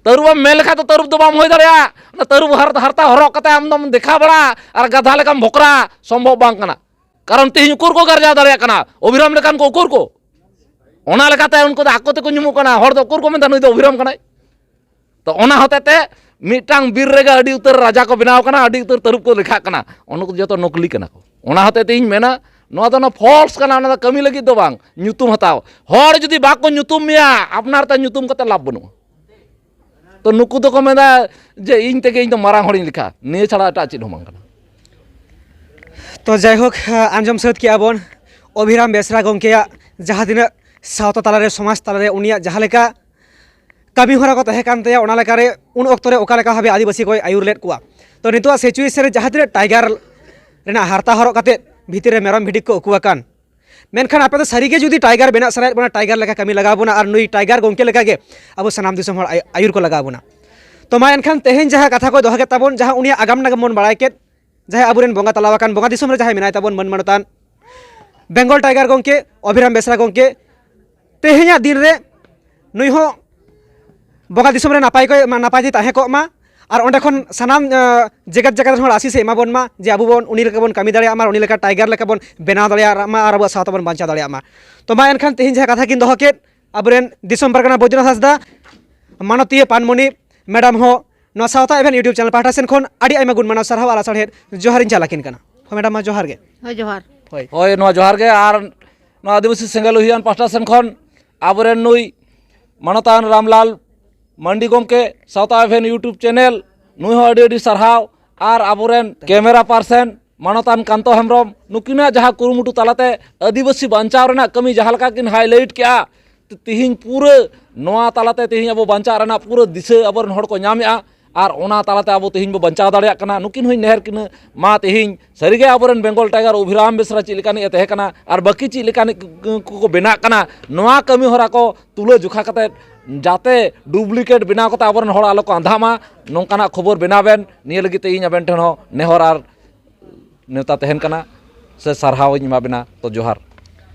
ᱛᱟᱹᱨᱩᱵ ᱮᱢ ᱢᱮᱱ ᱞᱮᱠᱷᱟᱱ ᱫᱚ ᱛᱟᱹᱨᱩᱵ ᱫᱚ ᱵᱟᱢ ᱦᱩᱭ ᱫᱟᱲᱮᱭᱟᱜᱼᱟ᱾ ᱚᱱᱟ ᱛᱟᱹᱨᱩᱵ ᱦᱟᱨ-, ᱦᱟᱨᱛᱟ ᱦᱚᱨᱚᱜ ᱠᱟᱛᱮ ᱟᱢ ᱫᱚᱢ ᱫᱮᱠᱷᱟᱣ ᱵᱟᱲᱟ ᱟᱨ ᱜᱟᱫᱷᱟ ᱞᱮᱠᱟᱢ ᱵᱷᱚᱠᱨᱟ, ᱥᱚᱢᱵᱷᱚᱵ ᱵᱟᱝ ᱠᱟᱱᱟ᱾ ᱠᱟᱨᱚᱱ ᱛᱮᱦᱮᱧ ᱩᱠᱩᱨ ᱠᱚ ᱜᱟᱨᱡᱟᱣ ᱫᱟᱲᱮᱭᱟᱜ ᱠᱟᱱᱟ? ᱚᱵᱷᱤᱨᱟᱢ ᱞᱮᱠᱟᱱ ᱠᱚ ᱩᱠᱩᱨ ᱠᱚ? ᱚᱱᱟ ᱞᱮᱠᱟᱛᱮ ᱩᱱᱠᱩ ᱫᱚ ᱟᱠᱚ ᱛᱮᱠᱚ ᱧᱩᱢᱩᱜ ᱠᱟᱱᱟ, ᱦᱚᱲ ᱫᱚ ᱩᱠᱩᱨ ᱠᱚ ᱢᱮᱱᱫᱟ ᱱᱩᱭ ᱫᱚ ᱚᱵᱷᱤᱨᱟᱢ ᱠᱟᱱᱟᱭ᱾ ᱛᱚ ᱚᱱᱟ ᱦᱚᱛᱮ ᱛᱮ ᱢᱤᱫᱴᱟᱝ ᱵᱤᱨ ᱨᱮᱜᱮ ᱟᱹᱰᱤ ᱩᱛᱟᱹᱨ ᱨᱟᱡᱟ ᱠᱚ ᱵᱮᱱᱟᱣ ᱠᱟᱱᱟ, ᱟᱹᱰᱤ ᱩᱛᱟᱹᱨ ᱛᱟᱹᱨᱩᱵ ᱠᱚ ᱞᱮᱠᱷᱟᱜ ᱠᱟᱱᱟ᱾ ᱚᱱᱟ ᱠᱚ ᱡᱚᱛᱚ ᱱᱚᱠᱞᱤ ᱠᱟᱱᱟ ᱠᱚ᱾ ᱚᱱᱟ ᱦᱚᱛᱮ ᱛᱮ ᱤᱧ ᱢᱮᱱᱟ, ᱱᱚᱣᱟ ᱫᱚ ᱚᱱᱟ ᱯᱷᱚᱞᱥ ᱠᱟᱱᱟ, ᱚᱱᱟ ᱫᱚ ᱠᱟᱹᱢᱤ ᱞᱟᱹᱜᱤᱫ ᱫᱚ ᱵᱟᱝ, ᱧᱩᱛᱩᱢ ᱦᱟᱛᱟᱣ᱾ ᱦᱚᱲ ᱡᱩᱫᱤ ᱵᱟᱠᱚ ᱧᱩᱛᱩᱢ ᱢᱮᱭᱟ, ᱟᱯᱱᱟᱨ ᱛᱮ ᱧᱩᱛᱩᱢ ᱠᱟᱛᱮ ᱞᱟᱵᱷ ᱵᱟᱹᱱᱩᱜᱼᱟ᱾ ᱛᱚ ᱱᱩᱠᱩ ᱫᱚᱠᱚ ᱢᱮᱱᱟ ᱡᱮ ᱤᱧ ᱛᱮᱜᱮ ᱤᱧ ᱫᱚ ᱢᱟᱨᱟᱝ ᱦᱚᱲᱤᱧ ᱞᱮᱠᱷᱟ, ᱱᱤᱭᱟᱹ ᱪᱷᱟᱲᱟ ᱮᱴᱟᱜ ᱪᱮᱫ ᱦᱚᱸ ᱵᱟᱝ ᱠᱟᱱᱟ᱾ ᱛᱚ ᱡᱟᱭᱦᱳᱠ, ᱟᱸᱡᱚᱢ ᱥᱟᱹᱛ ᱠᱮᱜᱼᱟ ᱵᱚᱱ ᱚᱵᱷᱤᱨᱟᱢ ᱵᱮᱥᱨᱟ ᱜᱚᱢᱠᱮᱭᱟᱜ ᱡᱟᱦᱟᱸ ᱛᱤᱱᱟᱹᱜ ᱥᱟᱶᱛᱟ ᱛᱟᱞᱟᱨᱮ, ᱥᱚᱢᱟᱡᱽ ᱛᱟᱞᱟᱨᱮ ᱩᱱᱤᱭᱟᱜ ᱡᱟᱦᱟᱸ ᱞᱮᱠᱟ ᱠᱟᱹᱢᱤ ᱦᱚᱨᱟ ᱠᱚ ᱛᱟᱦᱮᱸ ᱠᱟᱱ ᱛᱟᱭᱟ, ᱚᱱᱟ ᱞᱮᱠᱟᱨᱮ ᱩᱱ ᱚᱠᱛᱚ ᱨᱮ ᱚᱠᱟ ᱞᱮᱠᱟ ᱵᱷᱟᱵᱮ ᱟᱹᱫᱤᱵᱟᱹᱥᱤ ᱠᱚᱭ ᱟᱹᱭᱩᱨ ᱞᱮᱫ ᱠᱚᱣᱟ᱾ ᱛᱚ ᱱᱤᱛᱚᱜ situation ᱨᱮ ᱡᱟᱦᱟᱸ ᱛᱤᱱᱟᱹᱜ tiger ᱨᱮᱱᱟᱜ ᱦᱟᱨᱛᱟ ᱦᱚᱨᱚᱜ ᱠᱟᱛᱮ ᱵᱷᱤᱛᱤᱨ ᱨᱮ ᱢᱮᱨᱚᱢ ᱵᱷᱤᱰᱤ ᱠᱚ ᱩᱠᱩ ᱟᱠᱟᱱ, ᱢᱮᱱᱠᱷᱟᱱ ᱟᱯᱮ ᱫᱚ ᱥᱟᱹᱨᱤᱜᱮ ᱡᱩᱫᱤ tiger ᱵᱮᱱᱟᱜ ᱥᱟᱱᱟᱭᱮᱫ ᱵᱚᱱᱟ, tiger ᱞᱮᱠᱟ ᱠᱟᱹᱢᱤ ᱞᱟᱜᱟᱣ ᱵᱚᱱᱟ ᱟᱨ ᱱᱩᱭ tiger ᱜᱚᱢᱠᱮ ᱞᱮᱠᱟᱜᱮ ᱟᱵᱚ ᱥᱟᱱᱟᱢ ᱫᱤᱥᱚᱢ ᱦᱚᱲ ᱟᱭ-, ᱟᱹᱭᱩᱨ ᱠᱚ ᱞᱟᱜᱟᱣ ᱵᱚᱱᱟ᱾ ᱛᱚ ᱢᱟ ᱮᱱᱠᱷᱟᱱ ᱛᱮᱦᱮᱧ ᱡᱟᱦᱟᱸ ᱠᱟᱛᱷᱟ ᱠᱚ ᱫᱚᱦᱚ ᱠᱮᱫ ᱛᱟᱵᱚᱱ, ᱡᱟᱦᱟᱸ ᱩᱱᱤᱭᱟᱜ ᱟᱜᱟᱢ ᱱᱟᱜᱟᱢ ᱵᱚᱱ ᱵᱟᱲᱟᱭ ᱠᱮᱫ, ᱡᱟᱦᱟᱸᱭ ᱟᱵᱚᱨᱮᱱ ᱵᱚᱸᱜᱟ ᱛᱟᱞᱟ ᱟᱠᱟᱱ ᱵᱚᱸᱜᱟ ᱫᱤᱥᱚᱢ ᱨᱮ ᱡᱟᱦᱟᱸᱭ ᱢᱮᱱᱟᱭ ᱛᱟᱵᱚᱱ ᱢᱟᱹᱱ ᱢᱟᱱᱚᱛᱟᱱ ᱵᱮᱝᱜᱚᱞ tiger ᱜᱚᱢᱠᱮ ᱚᱵᱷᱤᱨᱟᱢ ᱵᱮᱥᱨᱟ ᱜᱚᱢᱠᱮ, ᱛᱮᱦᱮᱧᱟᱜ ᱫᱤᱱ ᱨᱮ ᱱᱩᱭ ᱦᱚᱸ ᱵᱚᱸᱜᱟ ᱫᱤᱥᱚᱢ ᱨᱮ ᱱᱟᱯᱟᱭ ᱠᱚ, ᱱᱟᱯᱟᱭ ᱛᱮ ᱛᱟᱦᱮᱸ ᱠᱚᱜ ᱢᱟ᱾ ᱟᱨ ᱚᱸᱰᱮ ᱠᱷᱚᱱ ᱥᱟᱱᱟᱢ, ᱟᱸ, ᱡᱮᱜᱮᱛ ᱡᱟᱠᱟᱛ ᱨᱮᱱ ᱦᱚᱲ ᱟᱥᱤᱥ ᱮ ᱮᱢᱟ ᱵᱚᱱ ᱢᱟ, ᱡᱮ ᱟᱵᱚ ᱵᱚᱱ ᱩᱱᱤ ᱞᱮᱠᱟ ᱵᱚᱱ ᱠᱟᱹᱢᱤ ᱫᱟᱲᱮᱭᱟᱜ ᱢᱟ, ᱟᱨ ᱩᱱᱤ ᱞᱮᱠᱟ tiger ᱞᱮᱠᱟ ᱵᱚᱱ ᱵᱮᱱᱟᱣ ᱫᱟᱲᱮᱭᱟᱜ ᱢᱟ, ᱟᱨ ᱟᱵᱚᱣᱟᱜ ᱥᱟᱶᱛᱟ ᱵᱚᱱ ᱵᱟᱧᱪᱟᱣ ᱫᱟᱲᱮᱭᱟᱜ ᱢᱟ᱾ ᱛᱚ ᱢᱟ ᱮᱱᱠᱷᱟᱱ ᱛᱮᱦᱮᱧ ᱡᱟᱦᱟᱸ ᱠᱟᱛᱷᱟ ᱠᱤᱱ ᱫᱚᱦᱚ ᱠᱮᱫ ᱟᱵᱚᱨᱮᱱ ᱫᱤᱥᱚᱢ ᱯᱟᱨᱜᱟᱱᱟ ᱵᱳᱭᱫᱚᱱᱟᱛᱷ ᱦᱟᱸᱥᱫᱟ, ᱢᱟᱱᱚᱛᱤᱭᱟᱹ ᱯᱟᱱᱢᱚᱱᱤ ᱢᱮᱰᱟᱢ ᱦᱚᱸ ᱱᱚᱣᱟ ᱥᱟᱶᱛᱟ ᱮᱵᱷᱮᱱ YouTube ᱪᱮᱱᱮᱞ ᱯᱟᱦᱴᱟ ᱥᱮᱱ ᱠᱷᱚᱱ ᱟᱹᱰᱤ ᱟᱭᱢᱟ ᱜᱩᱱ ᱢᱟᱱᱟᱣ ᱥᱟᱨᱦᱟᱣ ᱟᱨ ᱟᱥᱟᱲᱦᱮᱫ ᱡᱚᱦᱟᱨᱤᱧ ᱪᱟᱞ ᱟᱹᱠᱤᱱ ᱠᱟᱱᱟ᱾ ᱦᱳᱭ ᱢᱮᱰᱟᱢ, ᱢᱟ ᱡᱚᱦᱟᱨ ᱜᱮ᱾ ᱦᱳᱭ, ᱡᱚᱦᱟᱨ᱾ ᱦᱳᱭ᱾ ᱦᱳᱭ, ᱱᱚᱣᱟ ᱡᱚᱦᱟᱨ ᱜᱮ᱾ ᱟᱨ ᱱᱚᱣᱟ ᱟᱹᱫᱤᱵᱟᱹᱥᱤ ᱥᱮᱸᱜᱮᱞ ᱩᱭᱦᱟᱹᱨᱟᱱ ᱯᱟᱦᱴᱟ ᱥᱮᱱ ᱠᱷᱚᱱ ᱟᱵᱚᱨᱮᱱ ᱱᱩᱭ ᱢᱟᱱᱚᱛᱟᱱ ᱨᱟᱢᱞᱟᱞ ᱢᱟᱱᱰᱤ ᱜᱚᱢᱠᱮ, ᱥᱟᱶᱛᱟ ᱮᱵᱷᱮᱱ YouTube ᱪᱮᱱᱮᱞ, ᱱᱩᱭ ᱦᱚᱸ ᱟᱹᱰᱤ ᱟᱹᱰᱤ ᱥᱟᱨᱦᱟᱣ᱾ ᱟᱨ ᱟᱵᱚᱨᱮᱱ camera person ᱢᱟᱱᱚᱛᱟᱱ ᱠᱟᱱᱛᱚ ᱦᱮᱢᱵᱨᱚᱢ, ᱱᱩᱠᱤᱱᱟᱜ ᱡᱟᱦᱟᱸ ᱠᱩᱨᱩᱢᱩᱴᱩ ᱛᱟᱞᱟᱛᱮ ᱟᱹᱫᱤᱵᱟᱹᱥᱤ ᱵᱟᱧᱪᱟᱣ ᱨᱮᱱᱟᱜ ᱠᱟᱹᱢᱤ ᱡᱟᱦᱟᱸ ᱞᱮᱠᱟ ᱠᱤᱱ highlight ᱠᱮᱜᱼᱟ, ᱛᱮ-, ᱛᱮᱦᱮᱧ ᱯᱩᱨᱟᱹ ᱱᱚᱣᱟ ᱛᱟᱞᱟᱛᱮ ᱛᱮᱦᱮᱧ ᱟᱵᱚ ᱵᱟᱧᱪᱟᱜ ᱨᱮᱱᱟᱜ ᱯᱩᱨᱟᱹ ᱫᱤᱥᱟᱹ ᱟᱵᱚᱨᱮᱱ ᱦᱚᱲ ᱠᱚ ᱧᱟᱢᱮᱜᱼᱟ᱾ ᱟᱨ ᱚᱱᱟ ᱛᱟᱞᱟᱛᱮ ᱟᱵᱚ ᱛᱮᱦᱮᱧ ᱵᱚ ᱵᱟᱧᱪᱟᱣ ᱫᱟᱲᱮᱭᱟᱜ ᱠᱟᱱᱟ᱾ ᱱᱩᱠᱤᱱ ᱦᱚᱸᱧ ᱱᱮᱦᱚᱨ ᱠᱤᱱᱟᱹ, ᱢᱟ ᱛᱮᱦᱮᱧ ᱥᱟᱹᱨᱤᱜᱮ ᱟᱵᱚᱨᱮᱱ ᱵᱮᱝᱜᱚᱞ tiger ᱚᱵᱷᱤᱨᱟᱢ ᱵᱮᱥᱨᱟ ᱪᱮᱫ ᱞᱮᱠᱟᱱᱤᱡ ᱮ ᱛᱟᱦᱮᱸ ᱠᱟᱱᱟ ᱟᱨ ᱵᱟᱹᱠᱤ ᱪᱮᱫ ᱞᱮᱠᱟᱱᱤᱡ ᱠᱚ, ᱠᱚ, ᱠᱚ ᱵᱮᱱᱟᱜ ᱠᱟᱱᱟ, ᱱᱚᱣᱟ ᱠᱟᱹᱢᱤ ᱦᱚᱨᱟ ᱠᱚ ᱛᱩᱞᱟᱹ ᱡᱚᱠᱷᱟ ᱠᱟᱛᱮ ᱡᱟᱛᱮ duplicate ᱵᱮᱱᱟᱣ ᱠᱟᱛᱮ ᱟᱵᱚᱨᱮᱱ ᱦᱚᱲ ᱟᱞᱚ ᱠᱚ ᱟᱸᱫᱷᱟᱜ ᱢᱟ, ᱱᱚᱝᱠᱟᱱᱟᱜ ᱠᱷᱚᱵᱚᱨ ᱵᱮᱱᱟᱣ ᱵᱮᱱ᱾ ᱱᱤᱭᱟᱹ ᱞᱟᱹᱜᱤᱫ ᱛᱮ ᱤᱧ ᱟᱵᱮᱱ ᱴᱷᱮᱱ ᱦᱚᱸ ᱱᱮᱦᱚᱨ ᱟᱨ ᱱᱮᱣᱛᱟ ᱛᱟᱦᱮᱱ ᱠᱟᱱᱟ, ᱥᱮ ᱥᱟᱨᱦᱟᱣ ᱤᱧ ᱮᱢᱟ ᱵᱮᱱᱟ᱾ ᱛᱚ ᱡᱚᱦᱟᱨ᱾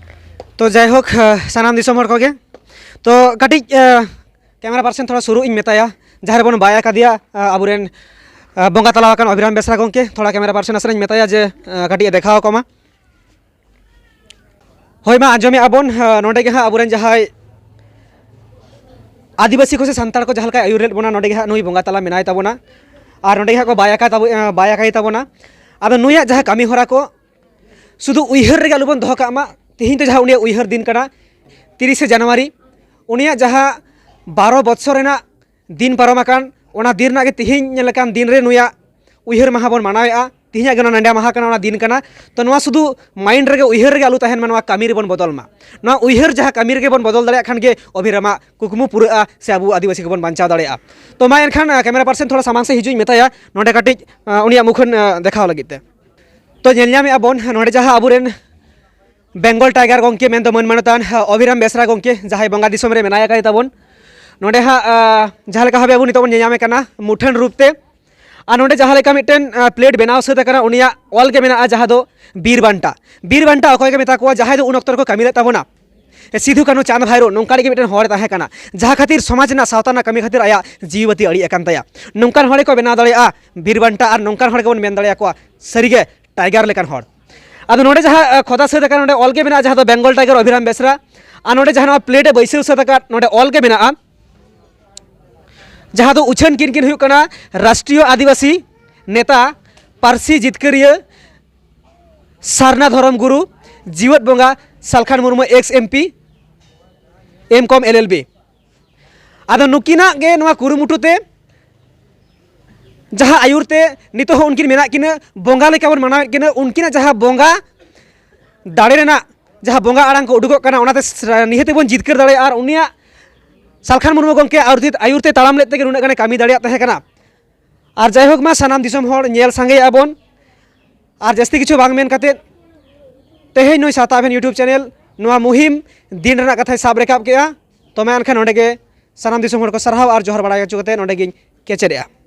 ᱛᱚ ᱡᱟᱭᱦᱳᱠ, ᱟᱸ, ᱥᱟᱱᱟᱢ ᱫᱤᱥᱚᱢ ᱦᱚᱲ ᱠᱚᱜᱮ, ᱛᱚ ᱠᱟᱹᱴᱤᱡ, ᱟᱸ, camera person ᱛᱷᱚᱲᱟ ᱥᱩᱨᱩᱜ ᱤᱧ ᱢᱮᱛᱟᱭᱟ, ᱡᱟᱦᱟᱸ ᱨᱮᱵᱚᱱ ᱵᱟᱭ ᱟᱠᱟᱫᱮᱭᱟ, ᱟᱸ, ᱟᱵᱚᱨᱮᱱ, ᱟᱸ, ᱵᱚᱸᱜᱟ ᱛᱟᱞᱟ ᱟᱠᱟᱱ ᱚᱵᱷᱤᱨᱟᱢ ᱵᱮᱥᱨᱟ ᱜᱚᱢᱠᱮ, ᱛᱷᱚᱲᱟ camera person ᱟᱥᱨᱟᱧ ᱢᱮᱛᱟᱭᱟ ᱡᱮ, ᱟᱸ, ᱠᱟᱹᱴᱤᱡ ᱮ ᱫᱮᱠᱷᱟᱣ ᱟᱠᱚ ᱢᱟ᱾ ᱦᱳᱭ, ᱢᱟ ᱟᱸᱡᱚᱢᱮᱫᱼᱟ ᱵᱚᱱ, ᱟᱸ, ᱱᱚᱰᱮ ᱜᱮ ᱦᱟᱸᱜ ᱟᱵᱚᱨᱮᱱ ᱡᱟᱦᱟᱸᱭ ᱟᱹᱫᱤᱵᱟᱹᱥᱤ ᱠᱚ ᱥᱮ ᱥᱟᱱᱛᱟᱲ ᱠᱚ ᱡᱟᱦᱟᱸ ᱞᱮᱠᱟᱭ ᱟᱹᱭᱩᱨ ᱞᱮᱫ ᱵᱚᱱᱟ, ᱱᱚᱰᱮ ᱜᱮ ᱦᱟᱸᱜ ᱱᱩᱭ ᱵᱚᱸᱜᱟ ᱛᱟᱞᱟ ᱢᱮᱱᱟᱭ ᱛᱟᱵᱚᱱᱟ᱾ ᱟᱨ ᱱᱚᱰᱮ ᱜᱮ ᱦᱟᱸᱜ ᱠᱚ ᱵᱟᱭ ᱟᱠᱟᱭ ᱛᱟᱵᱚ-, ᱟᱸ, ᱵᱟᱭ ᱟᱠᱟᱭ ᱛᱟᱵᱚᱱᱟ᱾ ᱟᱫᱚ ᱱᱩᱭᱟᱜ ᱡᱟᱦᱟᱸ ᱠᱟᱹᱢᱤ ᱦᱚᱨᱟ ᱠᱚ ᱥᱩᱫᱷᱩ ᱩᱭᱦᱟᱹᱨ ᱨᱮᱜᱮ ᱟᱞᱚᱵᱚᱱ ᱫᱚᱦᱚ ᱠᱟᱜ ᱢᱟ᱾ ᱛᱤᱦᱤᱧ ᱫᱚ ᱡᱟᱦᱟᱸ ᱩᱱᱤᱭᱟᱜ ᱩᱭᱦᱟᱹᱨ ᱫᱤᱱ ᱠᱟᱱᱟ, ᱛᱤᱨᱤᱥᱮ ᱡᱟᱱᱩᱣᱟᱨᱤ, ᱩᱱᱤᱭᱟᱜ ᱡᱟᱦᱟᱸ ᱵᱟᱨᱚ ᱵᱚᱪᱷᱚᱨ ᱨᱮᱱᱟᱜ ᱫᱤᱱ ᱯᱟᱨᱚᱢ ᱟᱠᱟᱱ, ᱚᱱᱟ ᱫᱤᱱ ᱨᱮᱱᱟᱜ ᱜᱮ ᱛᱤᱦᱤᱧ ᱞᱮᱠᱟᱱ ᱫᱤᱱ ᱨᱮ ᱱᱩᱭᱟᱜ ᱩᱭᱦᱟᱹᱨ ᱢᱟᱦᱟ ᱵᱚᱱ ᱢᱟᱱᱟᱣᱮᱫᱼᱟ᱾ ᱛᱮᱦᱮᱧᱟᱜ ᱜᱮ ᱱᱚᱣᱟ ᱱᱮᱰᱟ ᱢᱟᱦᱟ ᱠᱟᱱᱟ, ᱚᱱᱟ ᱫᱤᱱ ᱠᱟᱱᱟ᱾ ᱛᱚ ᱱᱚᱣᱟ ᱥᱩᱫᱷᱩ ᱢᱟᱭᱤᱱᱰ ᱨᱮᱜᱮ, ᱩᱭᱦᱟᱹᱨ ᱨᱮᱜᱮ ᱟᱞᱚ ᱛᱟᱦᱮᱱ ᱢᱟ, ᱱᱚᱣᱟ ᱠᱟᱹᱢᱤ ᱨᱮᱵᱚᱱ ᱵᱚᱫᱚᱞ ᱢᱟ᱾ ᱱᱚᱣᱟ ᱩᱭᱦᱟᱹᱨ ᱡᱟᱦᱟᱸ ᱠᱟᱹᱢᱤ ᱨᱮᱜᱮ ᱵᱚᱱ ᱵᱚᱫᱚᱞ ᱫᱟᱲᱮᱭᱟᱜ ᱠᱷᱟᱱ ᱜᱮ ᱚᱵᱷᱤᱨᱟᱢᱟᱜ ᱠᱩᱠᱢᱩ ᱯᱩᱨᱟᱹᱜᱼᱟ, ᱥᱮ ᱟᱵᱚ ᱟᱹᱫᱤᱵᱟᱹᱥᱤ ᱠᱚᱵᱚᱱ ᱵᱟᱧᱪᱟᱣ ᱫᱟᱲᱮᱭᱟᱜᱼᱟ᱾ ᱛᱚ ᱢᱟ ᱮᱱᱠᱷᱟᱱ, ᱟᱸ, ᱠᱮᱢᱮᱨᱟ ᱯᱟᱨᱥᱚᱱ ᱛᱷᱚᱲᱟ ᱥᱟᱢᱟᱝ ᱥᱮᱫ ᱦᱤᱡᱩᱜ ᱤᱧ ᱢᱮᱛᱟᱭᱟ, ᱱᱚᱰᱮ ᱠᱟᱹᱴᱤᱡ, ᱟᱸ, ᱩᱱᱤᱭᱟᱜ ᱢᱩᱠᱷᱟᱹᱱ, ᱟᱸ, ᱫᱮᱠᱷᱟᱣ ᱞᱟᱹᱜᱤᱫ ᱛᱮ᱾ ᱛᱚ ᱧᱮᱞ ᱧᱟᱢᱮᱫᱼᱟ ᱵᱚᱱ ᱱᱚᱰᱮ ᱡᱟᱦᱟᱸ ᱟᱵᱚᱨᱮᱱ ᱵᱮᱝᱜᱚᱞ ᱴᱟᱭᱜᱟᱨ ᱜᱚᱢᱠᱮ ᱢᱮᱱᱫᱚ ᱢᱟᱹᱱ ᱢᱟᱱᱚᱛᱟᱱ, ᱟᱸ, ᱚᱵᱷᱤᱨᱟᱢ ᱵᱮᱥᱨᱟ ᱜᱚᱢᱠᱮ, ᱡᱟᱦᱟᱸᱭ ᱵᱚᱸᱜᱟ ᱫᱤᱥᱚᱢ ᱨᱮ ᱢᱮᱱᱟᱭ ᱟᱠᱟᱫᱮ ᱛᱟᱵᱚᱱ, ᱱᱚᱰᱮ ᱦᱟᱸᱜ, ᱟᱸ, ᱡᱟᱦᱟᱸ ᱞᱮᱠᱟ ᱵᱷᱟᱵᱮ ᱟᱵᱚ ᱱᱤᱛᱚᱜ ᱵᱚᱱ ᱧᱮᱞ ᱧᱟᱢᱮ ᱠᱟᱱᱟ ᱢᱩᱴᱷᱟᱹᱱ ᱨᱩᱯ ᱛᱮ, ᱟᱨ ᱱᱚᱰᱮ ᱡᱟᱦᱟᱸ ᱞᱮᱠᱟ ᱢᱤᱫᱴᱮᱱ, ᱟᱸ, ᱯᱞᱮᱴ ᱵᱮᱱᱟᱣ ᱥᱟᱹᱛ ᱟᱠᱟᱱᱟ, ᱩᱱᱤᱭᱟᱜ ᱚᱞ ᱜᱮ ᱢᱮᱱᱟᱜᱼᱟ, ᱡᱟᱦᱟᱸ ᱫᱚ ᱵᱤᱨ ᱵᱟᱱᱴᱟ᱾ ᱵᱤᱨ ᱵᱟᱱᱴᱟ ᱚᱠᱚᱭ ᱠᱚ ᱢᱮᱛᱟ ᱠᱚᱣᱟ? ᱡᱟᱦᱟᱸᱭ ᱫᱚ ᱩᱱ ᱚᱠᱛᱚ ᱨᱮᱠᱚ ᱠᱟᱹᱢᱤ ᱞᱮᱫ ᱛᱟᱵᱚᱱᱟ, ᱥᱤᱫᱷᱩ, ᱠᱟᱹᱱᱦᱩ, ᱪᱟᱸᱫᱽ, ᱵᱷᱟᱭᱨᱳ, ᱱᱚᱝᱠᱟ ᱨᱮᱜᱮ ᱢᱤᱫᱴᱮᱱ ᱦᱚᱲ ᱛᱟᱦᱮᱸ ᱠᱟᱱᱟ, ᱡᱟᱦᱟᱸ ᱠᱷᱟᱹᱛᱤᱨ ᱥᱚᱢᱟᱡᱽ ᱨᱮᱱᱟᱜ, ᱥᱟᱶᱛᱟ ᱨᱮᱱᱟᱜ ᱠᱟᱹᱢᱤ ᱠᱷᱟᱹᱛᱤᱨ ᱟᱭᱟᱜ ᱡᱤᱣᱤ ᱵᱟᱹᱛᱤ ᱟᱹᱲᱤ ᱟᱠᱟᱱ ᱛᱟᱭᱟ᱾ ᱱᱚᱝᱠᱟᱱ ᱦᱚᱲ ᱜᱮᱠᱚ ᱵᱮᱱᱟᱣ ᱫᱟᱲᱮᱭᱟᱜᱼᱟ ᱵᱤᱨ ᱵᱟᱱᱴᱟ, ᱟᱨ ᱱᱚᱝᱠᱟᱱ ᱦᱚᱲ ᱜᱮᱵᱚᱱ ᱢᱮᱱ ᱫᱟᱲᱮᱭᱟᱠᱚᱣᱟ ᱥᱟᱹᱨᱤᱜᱮ ᱴᱟᱭᱜᱟᱨ ᱞᱮᱠᱟᱱ ᱦᱚᱲ᱾ ᱟᱫᱚ ᱱᱚᱰᱮ ᱡᱟᱦᱟᱸ, ᱟᱸ, ᱠᱷᱚᱫᱟ ᱥᱟᱹᱛ ᱟᱠᱟᱱᱟ, ᱱᱚᱰᱮ ᱚᱞ ᱜᱮ ᱢᱮᱱᱟᱜᱼᱟ, ᱡᱟᱦᱟᱸ ᱫᱚ ᱵᱮᱝᱜᱚᱞ ᱴᱟᱭᱜᱟᱨ ᱚᱵᱷᱤᱨᱟᱢ ᱵᱮᱥᱨᱟ, ᱟᱨ ᱱᱚᱰᱮ ᱡᱟᱦᱟᱸ ᱱᱚᱣᱟ ᱯᱞᱮᱴ ᱮ ᱵᱟᱹᱭᱥᱟᱹᱣ ᱥᱟᱹᱛ ᱟᱠᱟᱫ, ᱱᱚᱰᱮ ᱚᱞ ᱜᱮ ᱢᱮᱱᱟᱜᱼᱟ, ᱡᱟᱦᱟᱸ ᱫᱚ ᱩᱪᱷᱟᱹᱱ ᱠᱤᱱ ᱠᱤᱱ ᱦᱩᱭᱩᱜ ᱠᱟᱱᱟ ᱨᱟᱥᱴᱨᱤᱭᱚ ᱟᱹᱫᱤᱵᱟᱹᱥᱤ ᱱᱮᱛᱟ, ᱯᱟᱹᱨᱥᱤ ᱡᱤᱛᱠᱟᱹᱨᱤᱭᱟᱹ, ᱥᱟᱨᱱᱟ ᱫᱷᱚᱨᱚᱢ ᱜᱩᱨᱩ, ᱡᱤᱣᱮᱫ ᱵᱚᱸᱜᱟ Salkhan Murmu, X M P, ᱮᱢ ᱠᱚᱢ, ᱮᱞ ᱮᱞ ᱵᱤ᱾ ᱟᱫᱚ ᱱᱩᱠᱤᱱᱟᱜ ᱜᱮ ᱱᱚᱣᱟ ᱠᱩᱨᱩᱢᱩᱴᱩ ᱛᱮ, ᱡᱟᱦᱟᱸ ᱟᱹᱭᱩᱨ ᱛᱮ ᱱᱤᱛᱚᱜ ᱦᱚᱸ ᱩᱱᱠᱤᱱ ᱢᱮᱱᱟᱜ ᱠᱤᱱᱟᱹ, ᱵᱚᱸᱜᱟ ᱞᱮᱠᱟ ᱵᱚᱱ ᱢᱟᱱᱟᱣᱮᱫ ᱠᱤᱱᱟᱹ, ᱩᱱᱠᱤᱱᱟᱜ ᱡᱟᱦᱟᱸ ᱵᱚᱸᱜᱟ ᱫᱟᱲᱮ ᱨᱮᱱᱟᱜ ᱡᱟᱦᱟᱸ ᱵᱚᱸᱜᱟ ᱟᱲᱟᱝ ᱠᱚ ᱩᱰᱩᱠᱚᱜ ᱠᱟᱱᱟ, ᱚᱱᱟᱛᱮ ᱥᱨ-, ᱱᱤᱦᱟᱹᱛ ᱵᱚᱱ ᱡᱤᱛᱠᱟᱹᱨ ᱫᱟᱲᱮᱭᱟᱜᱼᱟ᱾ ᱟᱨ ᱩᱱᱤᱭᱟᱜ, ᱥᱟᱞᱠᱷᱟᱱ ᱢᱩᱨᱢᱩ ᱜᱚᱢᱠᱮ ᱟᱹᱭᱩᱨ ᱛᱮ, ᱟᱹᱭᱩᱨ ᱛᱮ ᱛᱟᱲᱟᱢ ᱞᱮᱫ ᱛᱮᱜᱮ ᱱᱩᱱᱟᱹᱜ ᱜᱟᱱᱮ ᱠᱟᱹᱢᱤ ᱫᱟᱲᱮᱭᱟᱜ ᱛᱟᱦᱮᱸ ᱠᱟᱱᱟ᱾ ᱟᱨ ᱡᱟᱭᱦᱳᱠ, ᱢᱟ ᱥᱟᱱᱟᱢ ᱫᱤᱥᱚᱢ ᱦᱚᱲ ᱧᱮᱞ ᱥᱟᱸᱜᱮᱭᱮᱫᱼᱟ ᱵᱚᱱ᱾ ᱟᱨ ᱡᱟᱹᱥᱛᱤ ᱠᱤᱪᱷᱩ ᱵᱟᱝ ᱢᱮᱱ ᱠᱟᱛᱮᱫ, ᱛᱮᱦᱮᱧ ᱱᱩᱭ ᱥᱟᱶᱛᱟ ᱟᱵᱷᱮᱱ YouTube ᱪᱮᱱᱮᱞ ᱱᱚᱣᱟ ᱢᱩᱦᱤᱢ ᱫᱤᱱ ᱨᱮᱱᱟᱜ ᱠᱟᱛᱷᱟᱭ ᱥᱟᱵ ᱨᱟᱠᱟᱵ ᱠᱮᱜᱼᱟ᱾ ᱛᱚ ᱢᱟ ᱮᱱᱠᱷᱟᱱ ᱱᱚᱸᱰᱮ ᱜᱮ ᱥᱟᱱᱟᱢ ᱫᱤᱥᱚᱢ ᱦᱚᱲ ᱠᱚ ᱥᱟᱨᱦᱟᱣ ᱟᱨ ᱡᱚᱦᱟᱨ ᱵᱟᱲᱟ ᱦᱚᱪᱚ ᱠᱟᱛᱮᱫ ᱱᱚᱸᱰᱮ ᱜᱤᱧ ᱠᱮᱪᱮᱫᱮᱜᱼᱟ᱾